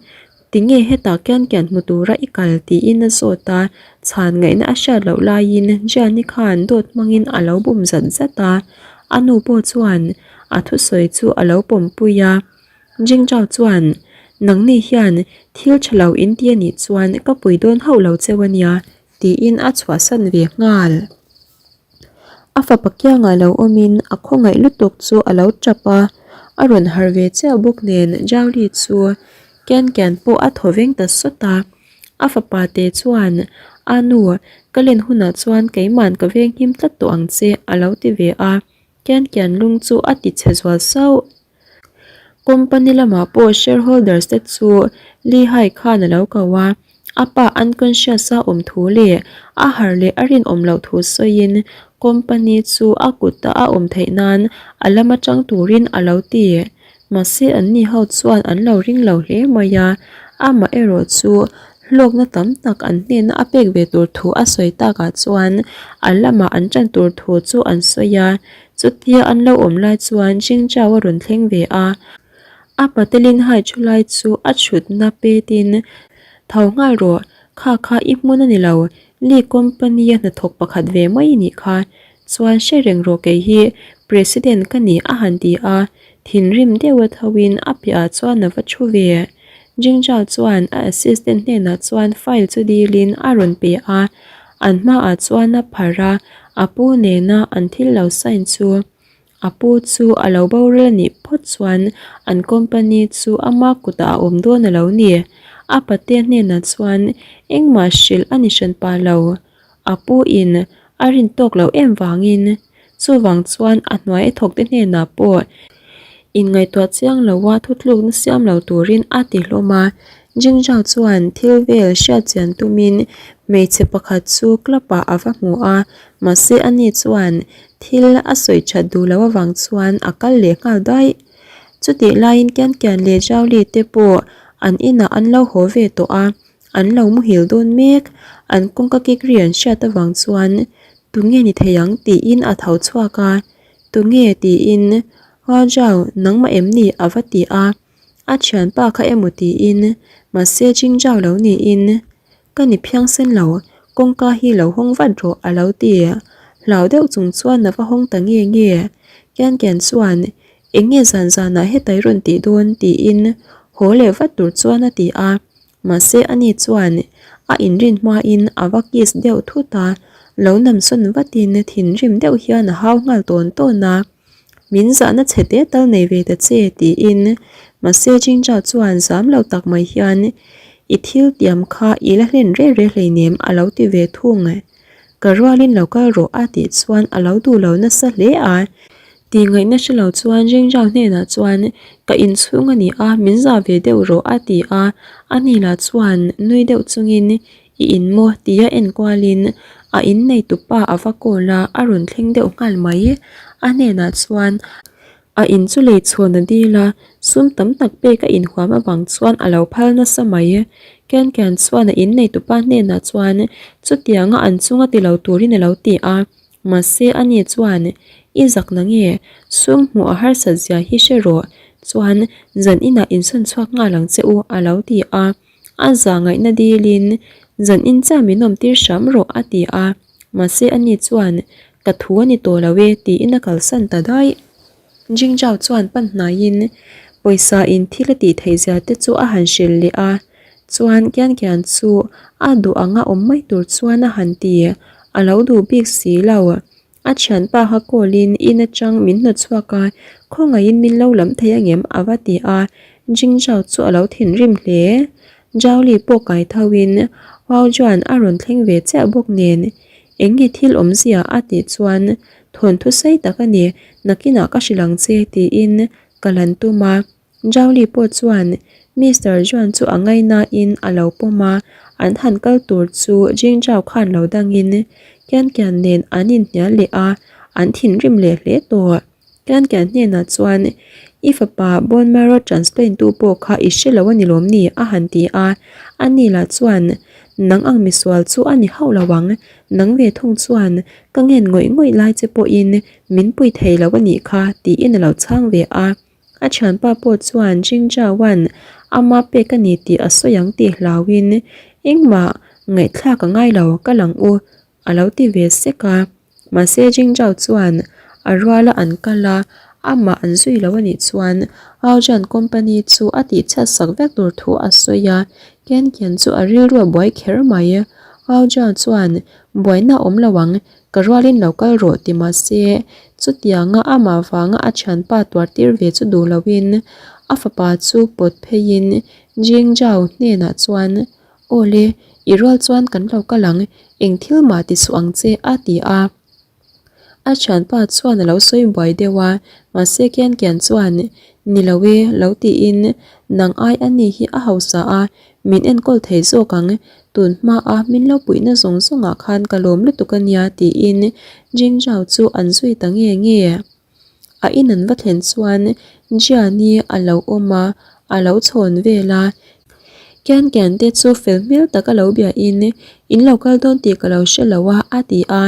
Tinge hetah kian kian hmu tura i kal tiin a zawt a, chhan ngaihna a hriat loh laiin Gianni khan dawt hmangin a lo bum zat zat a. A nu pawh chuan a thusawi chu a lo pawmpui a. Jingzhao chuan, Nangni hian thil tha lo in ti a nih chuan ka pui dawn hauh lo cheu a nia tiin a chhuahsan ve nghal. A fapa kiangah lo awmin a khawngaih lutuk chu a lo tap a, a rawn harh ve chiah bawk nen Zhaoli chu kian kian pawh a thaw veng ta sawt a. A fapa te chuan, A nu, ka len hunah chuan keiman ka venghim tlat tawh ang che a lo ti ve a. Kian kian lung chu a ti chhe zual sauh. Company lamah pawh shareholders te chu Lehigh khan a lo ko a, a pa unconscious a awm thu leh a harh leh a rinawm loh thu sawiin company chu a kuta a awm theih nan a lam atang turin a lo ti. Mahse anni ho chuan an lo ring lo hle mai a, amah erawh chu hlawkna tam tak an hnena a pek ve tur thu a sawi takah chuan a lamah an tan tur thu chu an sawi a, chutia an lo awm lai chuan Jingzhao a rawn thleng ve a, a patelin hai thu lai chu a chhutna petin tho nghal rawh, kha kha i hmun a ni lo, Lee company a hnathawk pakhat ve mai i nih kha, chuan hre reng rawh kei hi President ka ni a han ti a, thinrim deuh a tho in a piah ah chuan a va thu ve. Jingzhao chuan a assistant hnenah chuan file chu dil in a rawn pe a, an hmaah chuan a pharh a, a pu nena an thil lo sign chu A pu chu a lo boral a nih phawt chuan an company chu ama kutah a awm dawn a lo ni. A patea hnenah chuan engmah hrilh a ni hran pah lo. A pu in a rin tawk loh em vangin chuvang chuan a hnuai a thawkte hnenah pawh inngaihtuah chiang loa thutlukna siam lo turin a ti hlawm a. Jingzhao chuan thil vel hriatchian tumin hmeichhe pakhat chu club ah a va hmu a, mahse ani chuan Thil a sawi that duh loh avang chuan a kal leh nghal daih. Chutih laiin Kian Kian leh Zhao Li te pawh an inah an lo haw ve tawh a, an lo muhil dawn mek. An kawngka kik ri an hriat avang chuan Tunge ni thei ang? tiin a tho chhuak a, Tunge? tiin Hua Zhao nangmah em ni? a va ti a, a thianpa kha emaw tiin mahse Jing Zhao lo niin Ka ni phiangsen lo, kawngka hi lo hawng vat rawh a lo ti. Hlau deuh chung chuan a va hawng ta nge nge. Kian Kian chuan, Eng nge zan zanah hetai rawn tih dawn? tiin haw leh vat tur chuan a ti a. Mahse ani chuan a inrin hmain a va kiss deuh thut a, lo namsawn vatin thinrim deuh hian a hau nghal tawn tawn a. Min zahna chhe te tal nei ve ta che tiin mahse Jinja chuan zam lo tak mai hian I thil tiam kha i la hlen reh reh hleinem a lo ti ve thung. Ka rualin lo kal rawh a tih chuan a lo duh lo nasa hle a. Tih ngaihna hre lo chuan Jinja hnenah chuan Ka inchhung a ni a, min zah ve deuh rawh a ti a, ani lah chuan nui deuh chungin I in maw? tia en kualin a inneitupa a va call a, a rawn thleng deuh nghal mai. A hnenah chuan a in chu lei chhawn a dil a, sum tam tak pek a inhuam avang chuan a lo phal nasa mai. Kian Kian chuan a inneitupa hnenah chuan chutianga an chunga ti lo turin a lo ti a, mahse ani chuan I zak na nge? Sum hmuh a harsat zia hi hre rawh, chuan zan inah insawn chhuak nghal ang che u a lo ti a. A zah ngaihna dilin zan in chiah min awm tir hram rawh a ti a, mahse ani chuan ka thu a ni tawh lo e tiin a kalsan ta daih. Jingzhao chuan pan hnaiin pawisa in thil a tih theih zia te chu a han hrilh leh a, chuan Kian Kian chu a duh anga awm mai tur chuan a han ti, a lo duh bik si lo. A thianpa kha call in in atang min hnawt chhuak a, khawngaihin min lo lam thei angem a va ti a, Jingzhao chu a lo thinrim hle. Zhao Li pawh kai tho in Hua Juan a rawn thleng ve chiah bawk nen eng nge thil awmzia a tih chuan thawnthu sei tak a ni, nakinah ka hrilh ang che tiin ka lan tum a. Zhaoli pawh chuan Mister Juan chu a ngainain a lo pawm a, an han kal tur chu Jingzhao khan lo dangin Kian Kian nen an inhnial leh a, an thinrim leh hle tawh. Kian Kian hnenah chuan I fapa bone marrow transplant tu pawh kha i hre lo a ni lawm ni? a han ti a. Ani lah chuan, Nang ang misual chu a ni hauh lo ang, nang ve thung chuan ka ngen ngawih ngawih lai che pawhin min pui thei lo a nih kha, tiin a lo chhang ve a. A thianpa pawh chuan Jingzhao-a'n ama pek a ni tih a sawi ang tih hlauhin, Engmah ngaihthlak a ngai lo, ka lang u, a lo ti ve sek a. Mahse Jingzhao chuan a ruala an kal a, amah an zui lo a nih chuan Aojian company chu a tihchhiat sak vek tur thu a sawi a, Ken Ken chu a rilru a buai kher mai. Aojian chuan, Buaina a awm lo ang, Ka rualin lo kal rawh ti mahse, chutianga amah vanga a thianpa tuartir ve chu duh loin a fapa chu pawt pheiin Jing Zhao hnenah chuan, Aw le, i rual chuan kan lo kal ang, eng thil mah ti suh ang che a ti a. A thianpa chuan a lo sawi buai deuh a, mahse Kian Kian chuan, Ni lo e, lo tiin nang ai a ni hi a hausa a, Min enkawl thei zawk ang, tun hmaa min lo puihna zawng zawngah khan ka lawm lutuk a nia tiin Jing Zhao chu an zui ta nge nge. A in an va thlen chuan Jiani a lo awm a, a lo chhawn vel a. Kian Kian te chu fel hmel taka lo biain, In lo kal dawn tih ka lo hre lo a, a ti a.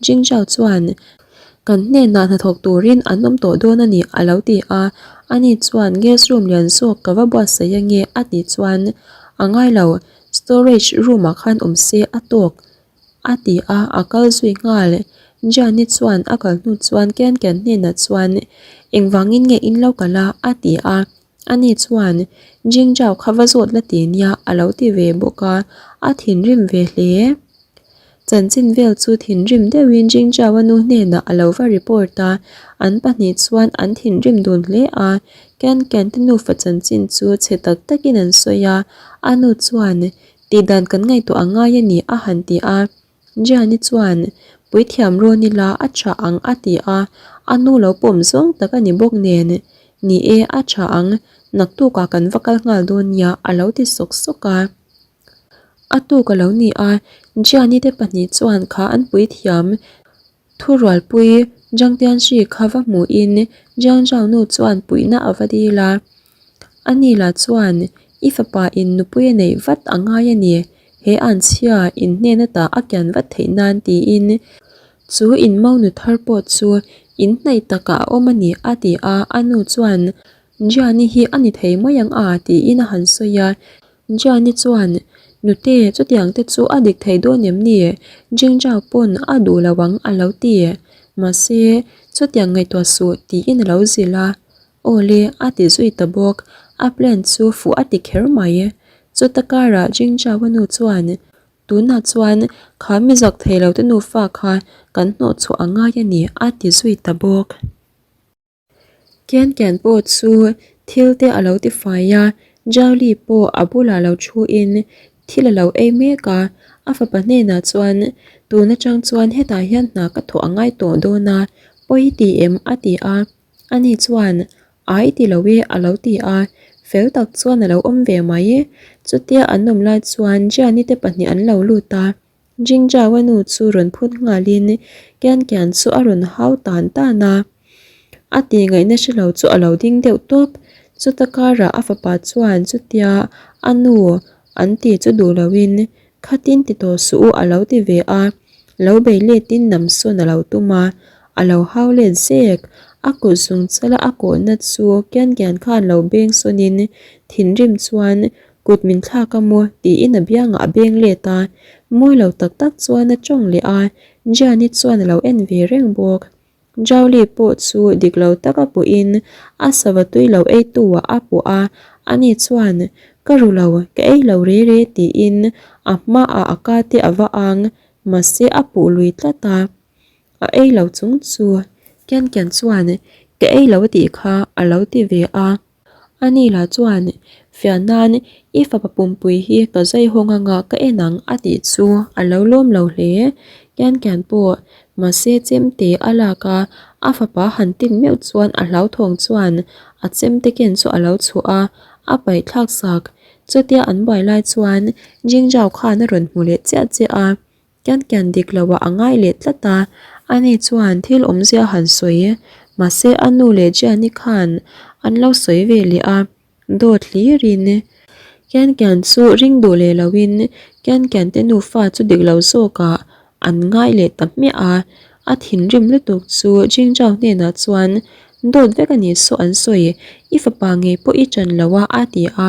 Jing Zhao chuan, Kan hnenah hnathawk turin an awm tawh dawn a ni, a lo ti a. Ani chuan guest room lian zawk ka va buatsaih ange a tih chuan, A ngai lo, storage room ah khan awm se a tawk, a ti a, a kal zui nghal. Gianni chuan a kal hnu chuan Ken Ken hnenah chuan, Engvangin nge in lo kal a? a ti a. Ani chuan, Jing Zhao kha va zawt la ti nia a lo ti ve bawk a, a thinrim ve hle. Chanchin vel chu thinrim deuhin Jing Zhao-a nu hnenah a lo va report a, an pahnih chuan an thinrim dun hle a. Ken Ken te nufa chanchin chu chhe tak takin an sawi a, a nu chuan, Tihdan kan ngaihtuah a ngai a ni a han ti a. Gianni chuan, Puithiam rawn ila a tha ang a ti a, a nu lo pawm zawng tak a ni bawk nen. Ni e, a tha ang, naktukah kan va kal nghal dawn nia a lo ti sawk sawk a. A tuk a lo ni a, Gianni te pahnih chuan kha an puithiam Thurualpui Zhang Tianxi kha va hmuhin Jiang Zhao nu chuan puihna a va dil a. Ani lah chuan, I fapa in nupui a neih vat a ngai a ni, he anchhia in hnen ata a kian vat theih nan tiin chu in monu thar pawh chu in hnaih takah a awm a ni a ti a. A nu chuan, Jiani hi a ni thei mai ang a tiin a han sawi a. Gianni chuan, Nute, chutiang te chu a dik thei dawn em ni? Jingzhao pawn a duh lo ang a lo ti. Mahse, chutiang ngaihtuah suh tiin a lo zilh a. Aw le, a ti zui ta bawk. A plan chu fuh a ti kher mai. Chuta karah Jingzhao-a nu chuan, Tunah chuan kha mi zak thei lo te nufa kha kan hnawhchhuah a ngai a ni a ti zui ta bawk. Kian Kian pawh chu thil te a lo ti fai a, Jali pawh a bulah lo thu in thil a lo ei mek a, a fapa hnenah chuan tun atang chuan hetah hian hna ka thawh a ngai tawh dawn a, pawi ti em a ti a, ani chuan ai ti lo e a lo ti a, fel tak chuan a lo awm ve mai. Chutia an awm lai chuan Jiani te pahnih an lo lut a. Jingzhao-a nu chu rawn phut nghalin Kian Kian chu a rawn hau tan tan a. A tih ngaihna hre lo chu a lo ding deuh tawp. Chuta karah a fapa chuan chutia a nu an tih chu duh loin khatin ti tawh suh u a lo ti ve a. Lo bei letin nam sawn a lo tum a, a lo hau let zek. A kut zung chala a kawhna chu Kian Kian khan lo beng sawnin thinrim chuan Kut min thlak a maw? tiin a biangah a beng let a, mawi lo tak tak chuan a tawng leh a, Gianni chuan a lo en ve reng bawk. Jowli pawh chu dik lo taka puhin a sava tui lo ei tu ah a puh a, ani chuan, Ka ru lo, ka ei lo re re tiin a hmaah a ka te a va ang, mahse a puh lui tlat a. A ei lo chung chu Kian Kian chuan, Ka ei lo a tih kha a lo ti ve a. Ani lah chuan, Fiah nan i fapa pumpui hi ka zai hawng anga ka en ang a tih chu a lo lawm lo hle. Kian kian pawh mahse chemte a lak a, a fapa han tin meuh chuan a hlauthawng chuan a chemte ken chu a lo chhuah a, a paih thlak sak. Chutia an buai lai chuan Jingjao khan a rawn hmu leh chiah chiah a. Kian kian dik lo ah a ngai leh tlat a, ani chuan thil awmzia han sawi. Mahse a nu leh Gianni khan an lo sawi ve leh a, dawt hlirin Kian Kian chu ring duh leh loin Kian Kian te nufa chu dik lo zawkah an ngai leh ta hmiah a, a thinrim lutuk chu Jingzhao hnenah chuan dawt vek a nih saw an sawi, i fapa ngei pawh i ṭan lo a a ti a.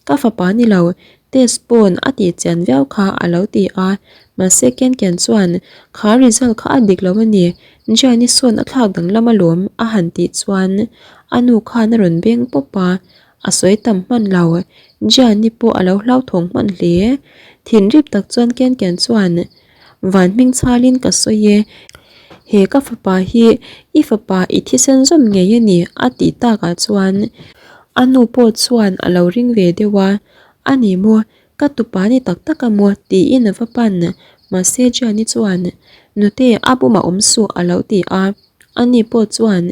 Ka fapa ni lo, test pawn a tih chian viau kha a lo ti a, mahse Ken Ken chuan kha result kha a dik lo a ni, Gianni sawn a thlak danglam alawm a han tih chuan a nu khan a rawn beng pawp a, a sawi tam hman lo, Gianni pawh a lo hlauthawng hman hle. Thinrip tak chuan Ken Ken chuan Van hming chhalin ka sawi e, he ka fapa hi i fapa i thisen zawm ngei a ni a tih takah chuan a nu pawh chuan a lo ring ve deuh a, a ni maw ka tupa ni tak tak a maw tiin a va pan mahse Gianni chuan nute a bumah awm suh a lo ti a, a ni pawh chuan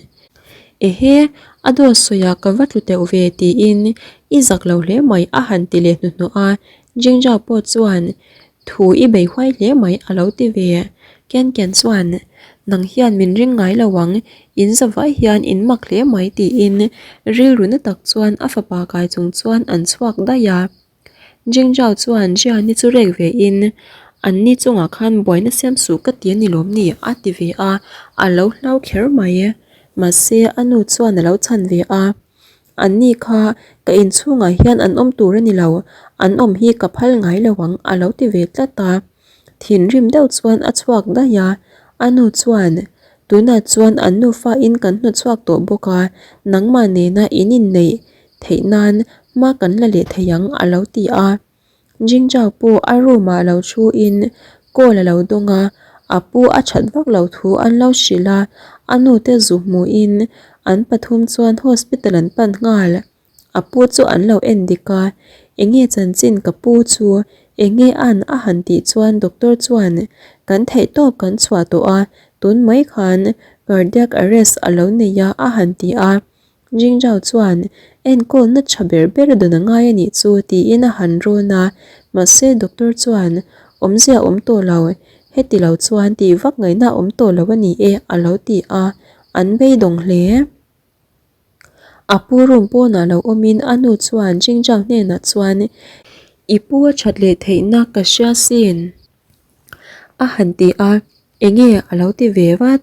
ehe a dawt sawiah ka va tlu teuh ve tiin i zak lo hle mai a han ti leh hnuhnawh a, Jingjao pawh chuan Thu i bei huai hle mai a lo ti ve. Ken Ken chuan, Nang hian min ring ngai lo ang, in zavai hian in mak hle mai tiin rilru na tak chuan a fapa kai chung chuan an chhuak daih a. Jingjao chuan Jiani chu rek ve in, An ni chungah khan buaina siam suh ka ti a ni lawm ni a ti ve a, a lo hlau kher mai. Mahse a nu chuan a lo chhan ve a. An ni kha ka inchhungah hian an awm tur a ni lo, an awm hi ka phal ngai lo ang a lo ti ve tlat a. Thinrim deuh chuan a chhuak daih a, a nu chuan, Tunah chuan an nufa in kan hnawtchhuak tawh bawk a, nangmah nena in inneih theih nan hma kan la leh thei ang a lo ti a. Jingjao pawh a room ah lo thu in call a lo dawng a, a pu a that vak lo thu an lo hrilh a, a nu te zu hmuh in an pathum chuan hospital an pan nghal. A pu chu an lo en dik a, enge chanchin ka pu chu enge an a han tih chuan doctor chuan kan theih tawp kan chhuah tawh a, tun mai khan cardiac arrest a lo nei a a han ti a. Jingjao chuan enkawlna tha ber ber dawn a ngai a nih chu tiin a han rawn a, mahse doctor chuan awmzia awm tawh lo, heti lo chuan tih vak ngaihna awm tawh lo a ni e a lo ti a, an beidawng hle. A pu room pawnah lo awmin a nu chuan Jingjao hnenah chuan I pu a that leh theihna ka hria sin. A han ti a, enge a lo ti ve vat.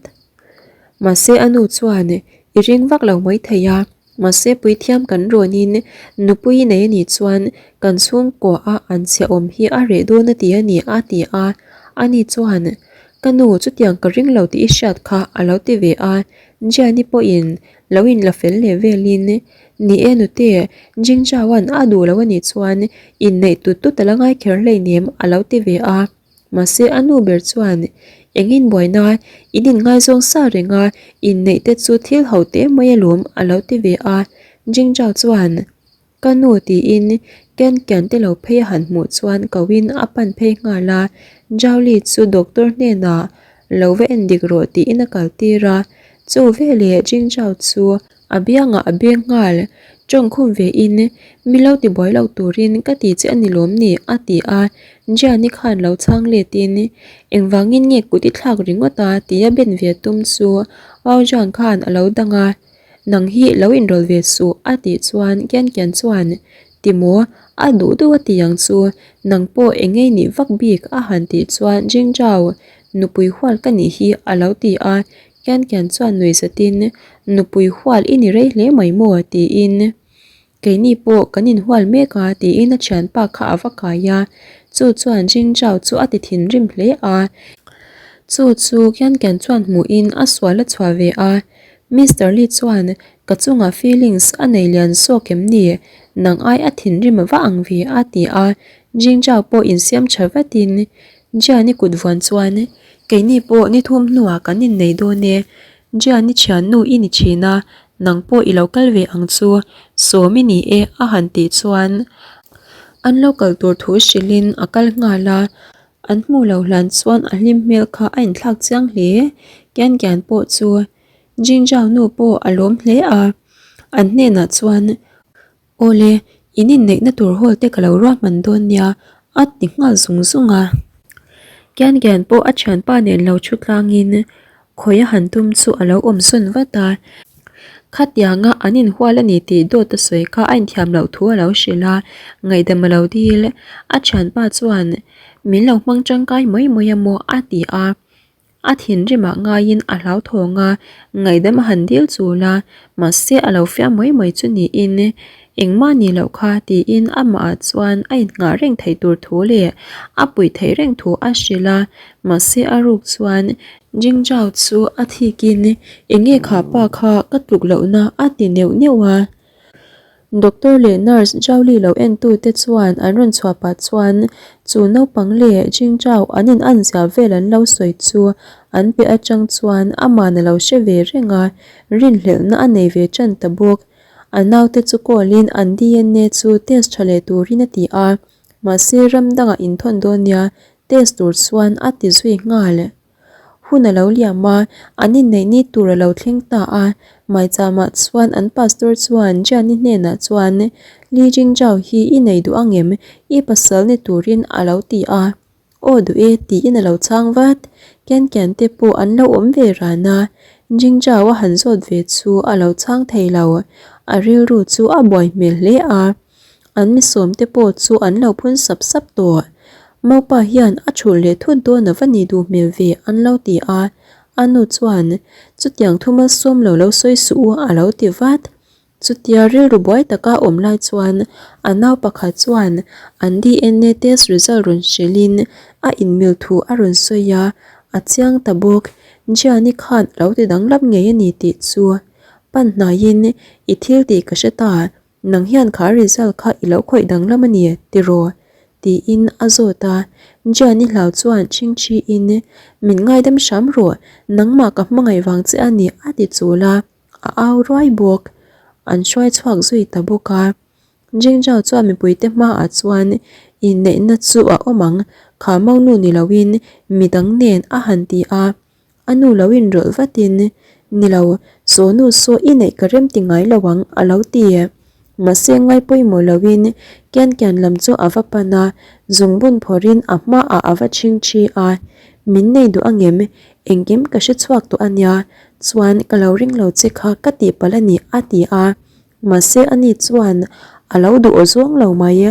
Mahse a nu chuan i ring vak lo mai thei a, mahse puithiam kan rawnin nupui nei a nih chuan kan chhungkua a an chhia awm hi a reh dawn a ti a ni a ti a, ani chuan ka nu chutiang ka ring lo tih i hriat kha a lo ti ve a, Gianni pawhin lo inla fel leh velin ni e nute Jingzhao-a'n a duh lo a nih chuan inneih tut tut a la ngai kher hleinem a lo ti ve a. Mahse a nu ber chuan engin buaina in inngaizawng sa reng a inneih te chu thil ho teh mai alawm a lo ti ve a. Jingzhao chuan Ka nu tiin Ken Ken te lo phei a han hmuh chuan koin a pan phei nghal a, Jowli chu doctor hnenah lo va en dik rawh tiin a kal tir a, chu veleh Jingzhao chu a biangah a beng nghal, tawngkhum ve in mi lo ti buai lo turin ka ti che a ni lawm ni a ti a, Jiani khan lo chhang let in engvangin nge kut i thlak ringawt a tia ben ve tum chu Wao Zhang khan a lo dang a. Nang hi lo inrawlh ve suh a tih chuan Kian Kian chuan Ti maw, a duh deuh a ti ang chu, nang pawh eng ngei nih vak bik a han tih chuan Jingzhao, nupui hual ka nih hi a lo ti a, Kian Kian chuan nui zatin Nupui hual i ni rei hle mai maw tiin Keini pawh kan inhual mek a tiin a thianpa kha a va kai a, chu chuan Jingzhao chu a ti thinrim hle a, chu chu Kian Kian chuan hmuhin a sual a chhuah ve a, Mister Lee chuan ka chungah feelings a nei lian zawk em ni? Nang ai a thinrim va ang ve a ti a, Jingzhao pawh insiam tha vatin Jian-i kut vuan chuan keini pawh ni thum hnuah kan innei dawn e, Jian-i thiannu i ni thin a, nang pawh i lo kal ve ang chu, sawm i ni e a han tih chuan an lo kal tur thu hrilhin a kal nghal a, an hmuh loh hlan chuan a hlim hmel kha a inthlak chiang hle, Kian Kian pawh chu Jingjao nu pawh a lawm hle a, an hnenah chuan Awle, in inneihna tur hall te ka lo ruahman dawn nia a ti nghal zung zung a. Kian Kian pawh a thianpa nen lo thu tlangin khawi a han tum chu a lo awm sawn vat a. Khatianga an inhual a ni tih dawt a sawi kha a inthiam loh thu a lo hrilh a, ngaihdam a lo dil. A thianpa chuan, Min lo hmang tangkai mai mai a maw? a ti a. A thinrimah ngaiin a hlauthawng a, ngaihdam a han dil chul a, mahse a lo fiah mai mai chu niin, Engmah ni loh kha tiin amahah chuan a innghah reng theih tur thu leh a puih theih reng thu a hrilh a, mahse a ruk chuan Jingzhao chu a thikin enge kha pa kha ka tluk lohna a ti neuh neuh a. Doctor leh nurse Zhaoli lo entute chuan an rawn chhuah pah chuan chu naupang leh Jingzhao an in an zia vel an lo sawi chu an pe atang chuan aman a lo hre ve reng a, rinhlelhna a nei ve tan ta bawk. A naute chu call in an DNA chu test tha leh turin a ti a, mahse ram dangah inthawn dawn nia test tur chuan a ti zui nghal. Hun a lo liam a, an inneih ni tur a lo thleng ta a, Maichama chuan an pastor chuan Gianni hnenah chuan Li Jingzhao hi i nei duh angem? I pasal ni turin a lo ti a. Aw duh e tiin a lo chhang vat. Ken Ken te pawh an lo awm ve ran a, Jingzhao a han zawt ve chu a lo chhang thei lo. A rilru chu a buai hmel hle a. An misawm te pawh chu an lo phun sap sap tawh. Maupa hian a chhulh leh thut dawn a va nih duh hmel ve an lo ti a. A nu chuan, Chutiang thu malsawm lo lo sawi suh u a lo ti vat. Chutia rilru buai taka awm lai chuan a nau pakhat chuan an DNA test result rawn hrilhin a inmil thu a rawn sawi a, a chiang ta bawk. Gianni khan a lo ti danglam ngei a ni tih chu pan hnaiin i thil tih ka hre ta. Nang hian kha result kha i lo khawih danglam a ni tiraw? tiin a zawt a. Gianni hlau chuan chhingchhiin, Min ngaidam hram rawh, nangmah ka hmangaih vang che a ni a ti chul a, a au ruai bawk. An hruai chhuak zui ta bawk a. Jingjao chuan mipuite hmaah chuan inneihna chu a awm ang, kha monu ni loin midang nen a han ti a. A nu lo inrawlh vatin, Ni lo, saw nu saw i neih ka rem ti ngai lo ang, a lo ti. Mahse ngai pawimawh loin Kian Kian lam chu a va pan a, zungbun phawrhin a hmaah a va chhing thi a. Min nei duh angem? Engkim ka hre chhuak tawh a nia, chuan ka lo ring lo che kha ka tihpalh a ni, a ti a. Mahse ani chuan a lo duh aw zawng lo mai.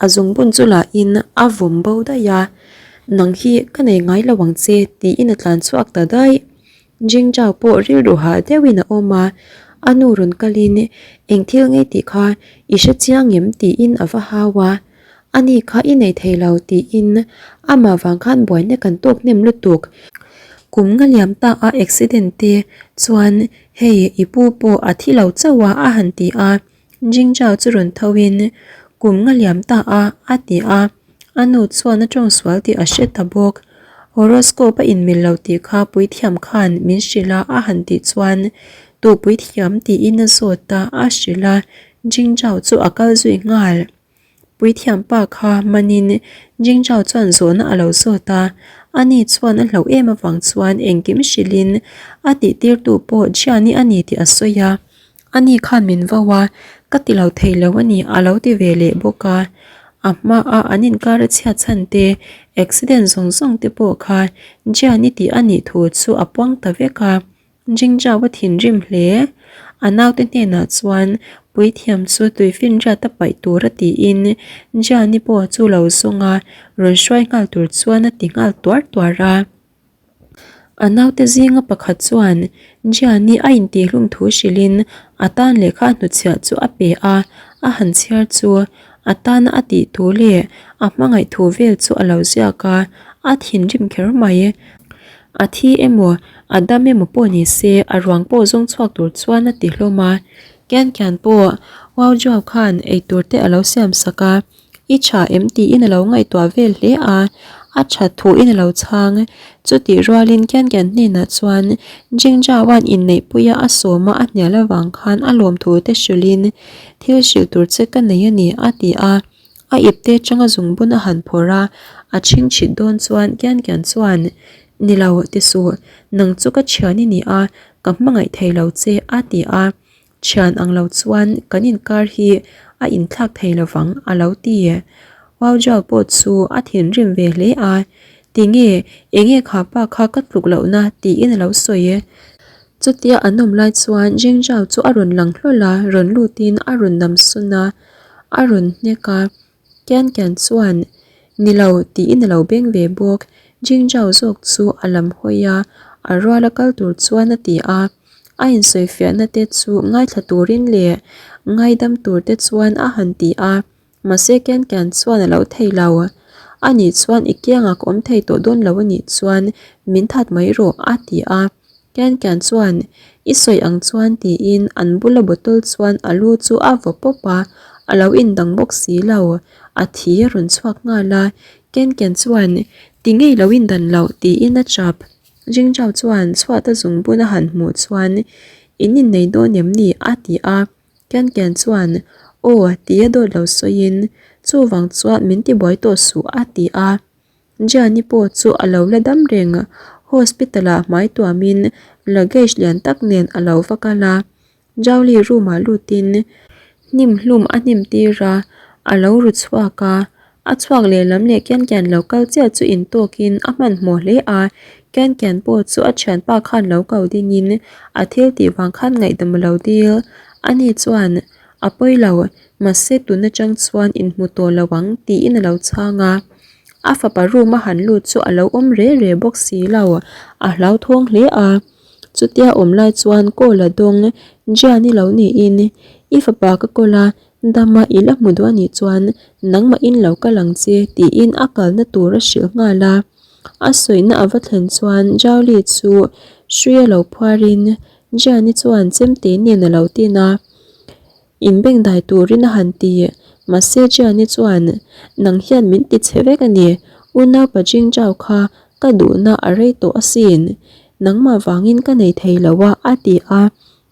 A zungbun chu lahin a vawm bo daih a, Nang hi ka nei ngai lo ang che tiin a tlan chhuak ta daih. Jingzhao pawh rilru hah deuhin a awm a, a nu rawn kalin eng thil ngei tih kha i hre chiang em tiin a va hau a. Ani kha i nei thei lo tiin amah vang khan buaina kan tawk hnem lutuk. Kum nga liam ta a accident te chuan Hei, i pu pawh a thi lo chauh a, a han ti a. Jingzhao chu rawn tho in, Kum nga liam ta a, a ti a. A nu chuan a tawng sual tih a hre ta bawk. Horoscope a inmil lo tih kha puithiam khan min hrilh a, a han tih chuan, Tu puithiam tiin a zawt a, a hrilh a. Jingzhao chu a kal zui nghal. Puithiam pa kha manin Jingzhao chuan zawhna a lo zawt a, ani chuan a hlauh em avang chuan engkim hrilhin a tihtirtu pawh Jiani a ni tih a sawi a, ani khan min vo a, ka ti lo thei lo a ni a lo ti ve leh bawk a. A hmaa an inkar a chhiat chhan te, accident zawng zawng te pawh kha Jiani tih a nih thu chu a puang ta vek a. Jingzhao a thinrim hle. A naute hnenah chuan puithiam chu tuifinriat a paih tur a tiin Jiani pawh chu lo zawng a, rawn hruai nghal tur chuan a ti nghal tuar tuar a. A naute zinga pakhat chuan Jiani a intihlum thu hrilhin a tan lehkha hnuchhiah chu a pe a, a han chhiar chu a tana a tih thu leh a hmangaih thu vel chu a lo ziak a, a thinrim kher mai. A thi emaw, a dam emaw pawh ni se, a ruang pawh zawng chhuak tur chuan a ti hlawm a. Kian kian pawh Wau Juau khan eitur te a lo siam sak a, I tha em tiin a lo ngaihtuah vel hle a, a that thuin a lo chhang. Chutih rualin Kian kian hnenah chuan Jing Jiaoan inneihpuia a sawma a hnial avang khan a lawmthu te hrilhin thil hrilh tur che ka nei a ni a ti a. A ipte atanga zungbun a han phawrh a, a chhingchhit dawn chuan kian kian chuan, Ni lo, ti suh, nang chu ka thian i ni a, ka hmangaih thei lo che, a ti a. Thian ang lo chuan kan inkar hi a inthlak thei lo vang, a lo ti. Waujaw pawh chu a thinrim ve hle a, Tinge, enge kha pa kha ka tluk lohna tiin a lo sawi. Chutia an awm lai chuan Jingzhao chu a rawn lang hlawl a, rawn lutin a rawn nam sawn a, a rawn hnek a. Kian Kian chuan, Ni lo, tiin a lo beng ve bawk. Jingzhao zawk chu a lam hawi a, a ruala kal tur chuan a ti a. A insawifiahna te chu ngaithla turin leh ngaidam tur te chuan a han ti a. Mahse Kian Kian chuan a lo thei lo. Anih chuan i kiangah ka awm thei tawh dawn lo anih chuan min that mai rawh, a ti a. Kian Kian chuan, I sawi ang chuan tiin an bula bottle chuan a lu chu a vaw pawp a, a lo indang bawk si lo. A thi a rawn chhuak nghal a. Kian Kian chuan, Ti ngei lo indan loh tiin a chap. Jingzhao chuan chhuat a zungbun a han hmuh chuan, In innei dawn em ni? a ti a. Kian Kian chuan, Aw, tia dawt lo sawiin, Chuvang chuan min tibuai tawh suh, a ti a. Gianni pawh chu a lo la dam reng. Hospital-ah hmai tuamin luggage lian tak nen a lo va kal a. Jowli room-ah lutin hnim hlum a hnim tir a, a lo ru chhuak a. A chhuak lehlam leh Kian Kian lo kal chiah chu intawkin a hmanhmawh hle a. Kian Kian pawh chu a thianpa khan lo ko dingin a thil tih vang khan ngaihdam a lo dil. Ani chuan, A pawi lo, mahse tun atang chuan inhmu tawh lo ang tiin a lo chhang a. A fapa room a han lut chu a lo awm re re bawk si lo, a hlauthawng hle a. Chutia awm lai chuan call a dawng, Gianni lo niin, I fapa ka call a, dama i la hmu duh anih chuan nangmahin lo kal ang che tiin a kalna tur a hrilh nghal a. A sawina a va thlen chuan Jowli chu hrui a lo phuarin Gianni chuan chemte nen a lo tin a. Inbengdai turin a han ti. Mahse Gianni chuan, Nang hian min ti chhe vek a ni. Unaupa Jingzhao kha ka duhna a rei tawh asin. Nangmah vangin ka nei thei lo a, a ti a.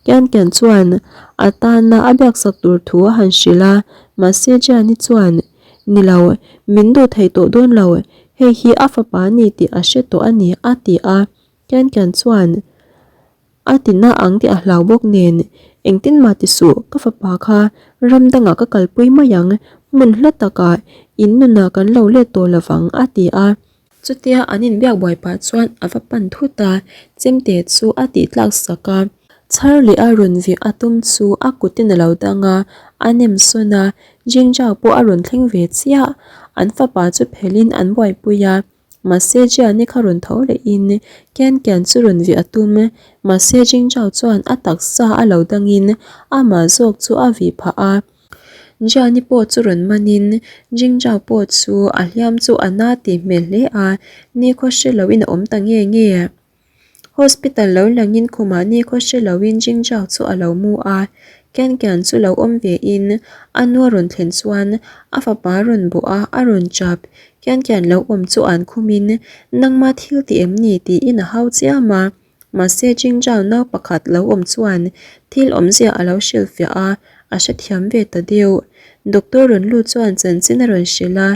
Kian Kian chuan a tana a biaksak tur thu a han hrilh a. Mahse Gianni chuan, Ni lo, min duh thei tawh dawn lo. Hei hi a fapa a ni tih a hre tawh a ni, a ti a. Kian Kian chuan, A ti na ang tih a hlau bawk nen, engtin mah ti suh, ka fapa kha ram dangah ka kalpui mai ang, hmun hla takah in nunah kan lo let tawh lo vang, a ti a. Chutia an inbiak buai pah chuan a va pan thut a, chemte chu a tih tlak sak a. Chhar leh a rawn vih a tum chu a kutin a lo dang a, a nem sawn a, Jingzhao pawh a rawn thleng ve chiah, an fapa chu phelhin an buaipui a. Mahse Jiani kha rawn tho lehin Kian Kian chu rawn vih a tum. Mahse Jingzhao chuan a taksa a lo dangin amah zawk chu a vih phah a. Jiani pawh chu rawn manin Jingzhao pawh chu a hliam chu a na tih hmel hle a, nikhaw hre loin a awm ta nge nge. Hospital lo langin khumah nikhaw hre loin Jingzhao chu a lo mu a, Kian Kian chu lo awm vein a nu a rawn thlen chuan a fapa a rawn bawh a, a rawn chap. Kian Kian lo awm chu an khumin nangma thil ti em ni tiin a hau chiam a, mahse Jingzhao nau pakhat lo awm chuan thil awmzia a lo hrilhfiah a, a hrethiam ve ta deuh. Doctor rawn lut chuan chanchin a rawn hrilh a,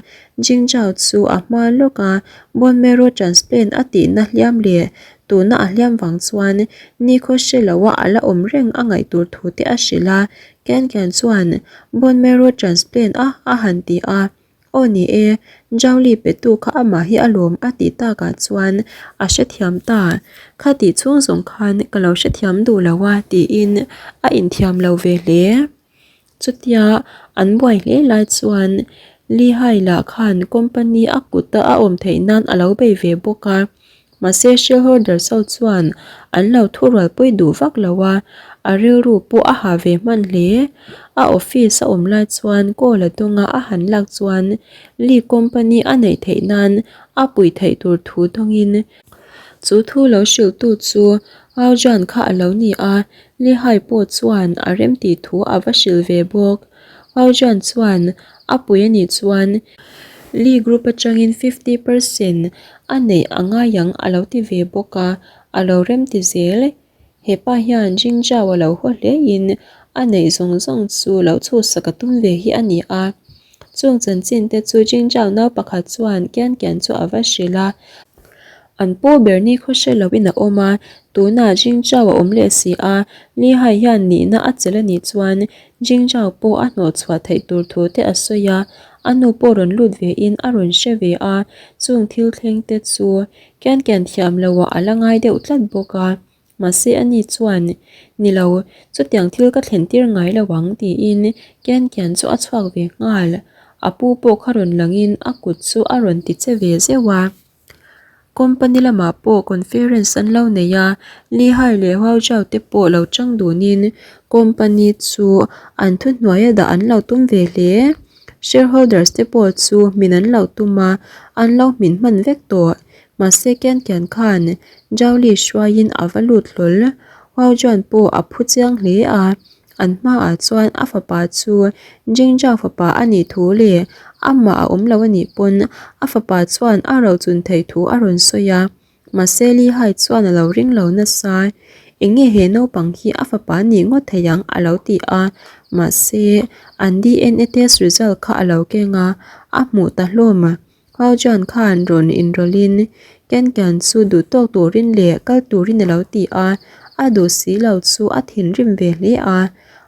Jingzhao chu a hma lawk a, bone marrow transplant a tihna hliam leh tuna a hliam vang chuan nikhaw hre loa a la awm reng a ngaih tur thu te a hrilh a, Kian Kian chuan bone marrow transplant a a han ti a. Aw ni e, Jowli petu kha amah hi a lawm a tih takah chuan a hrethiam ta. Kha tih chhung zawng khan ka lo hrethiam duh lo a tiin a inthiam lo ve hle. Chutia an buai hle lai chuan Lehigh lah khan company a kuta a awm theih nan a lo bei ve bawk a. Mahse shareholders ho chuan an lo thurualpui duh vak lo a, a rilru pawh a ha ve hman hle. A office a awm lai chuan call a dawng a, a han lak chuan Lee company a neih theih nan a puih theih tur thu dawngin chu thu lo hrilhtu chu Arjan kha a lo ni a, Lehigh pawh chuan a remtih thu a va hrilh ve bawk. Arjan chuan a pui a nih chuan Lee Group atangin 50% a neih a ngai ang a lo ti ve bawk a, a lo remti zel. He pa hian Jingzhao a lo haw hlein a neih zawng zawng chu lo chhuhsak a tum ve hi a ni a. Chung chanchin te chu Jingzhao nau pakhat chuan Kian Kian chu a va hrilh a. An pu ber ni khaw hre loin a awm a, tunah Jingzhao a awm leh si a, Lihai hian nihna a chelh a nih chuan Jingzhao pawh a hnawhchhuah theih tur thu te a sawi a, a nu pawh rawn lut vein a rawn hre ve a, chung thil thleng te chu Kian Kian thiam loah a la ngai deuh tlat bawk a. Mahse ani chuan, Ni lo, chutiang thil ka thlen tir ngai lo ang tiin Kian Kian chu a chhuak ve nghal. A pu pawh kha rawn langin a kut chu a rawn ti che ve zeuh a. Company lamah pawh conference an lo nei a, Lehigh leh Huaozhao te pawh lo chang dunin company chu an thuhnuaia dah an lo tum ve hle. Shareholders te pawh chu hmin an lo tum a, an lo hmin hman vek tawh. Mahse Kian Kian khan Zhao Li hruaiin a va lut hlawl. Huaozhao pawh a phu chiang hle a. An hmaah chuan a fapa chu Jingjao fapa a nih thu leh amah a awm lo a nih pawn a fapa chuan a rochun theih thu a rawn sawi a. Mahse Li Hai chuan a lo ring lo nasa, Eng nge he naupang hi a fapa nih ngawt thei ang? a lo ti a. Mahse an DNA test result kha a lo keng a, a hmuh ta hlawm. Hao Jian khan rawn inrawlhin Ken Kian chu duh tawk turin leh kal turin a lo ti a, a duh si lo chu a thinrim ve hle a.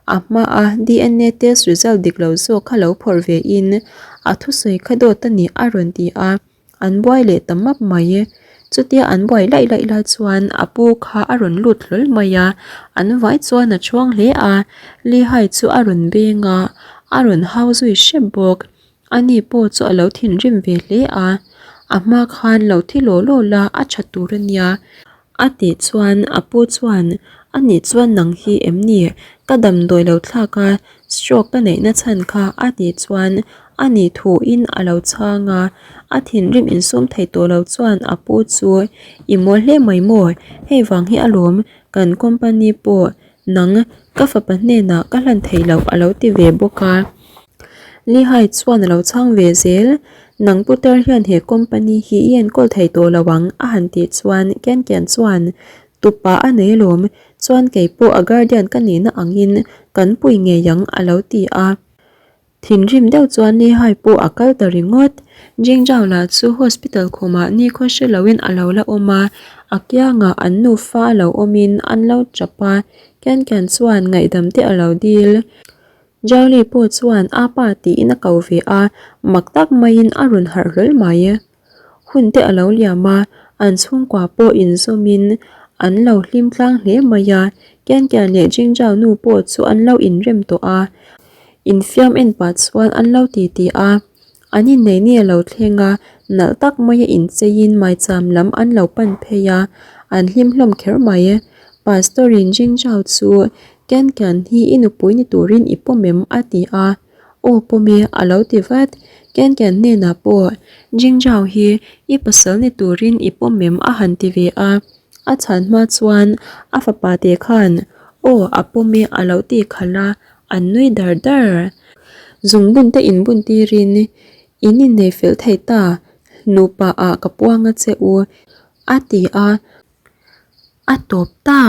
A hmaa DNA test result dik lo zawk kha lo phawrh ve in a thusawi kha dawt a ni a rawn ti a, an buai leh ta map mai. Chutia an buai laih laih lai chuan a pu kha a rawn lut hlawl mai a, an vai chuan a chhuang hle a, Lihai chu a rawn beng a, a rawn hau zui hrep bawk. Ani pawh chu a lo thinrim ve hle a, a hma khan lo thi law law la a tha tur a nia. A tih chuan a pu chuan, A nih chuan nang hi em ni? Ka damdawi lo thlak a, stroke ka neihna chhan kha a tih chuan a nih thuin a lo chhang a. A thinrim insum thei tawh lo chuan a pu chu, I mawl hle mai maw? Hei vang hi alawm kan company pawh Nang, ka fapa hnenah ka hlan thei loh a lo ti ve bawk a. Lehigh chuan a lo chhang ve zel. Nang putar hian he company hi i enkawl thei tawh lo ang a han tih chuan Ken Ken chuan, Tupa a nei alawm, chuan kei pawh a guardian ka nihna angin kan pui ngei ang a lo ti a. Thinrim deuh chuan Lehigh pawh a kal ta ringawt. Jingjao lah chu hospital khumah nikhaw hre loin a lo la awm a, a kiangah an nufa a lo awmin an lo tap a, Kian Kian chuan ngaihdam te a lo dil. Jao Li pawh chuan a pa tiin a ko ve a, mak tak maiin a rawn harh hlawl mai. Hun te a lo liam a, an chhungkua pawh inzawmin an lo hlim tlang hle mai a, Kian Kian leh Jingjao nu pawh chu an lo inrem tawh a. Infiam en pah chuan an lo ti ti a, an innei ni a lo thleng a, nalh tak maia incheiin maicham lam an lo pan phei a, an hlim hlawm kher mai. Pastor in Jingjao chu Kian Kian hi i nupui ni turin i pawm em? a ti a, Aw pawm e a lo ti vat. Kian Kian hnenah pawh Jingjao hi i pasal ni turin i pawm em? a han ti ve a. A chhan hma chuan a fapa te khan Aw a pawm e a lo ti khalh a, an nui dar dar. Zungbun te inbun tirin in innei fel thei ta, nupa ah ka puang a che u a ti a, a tawp ta.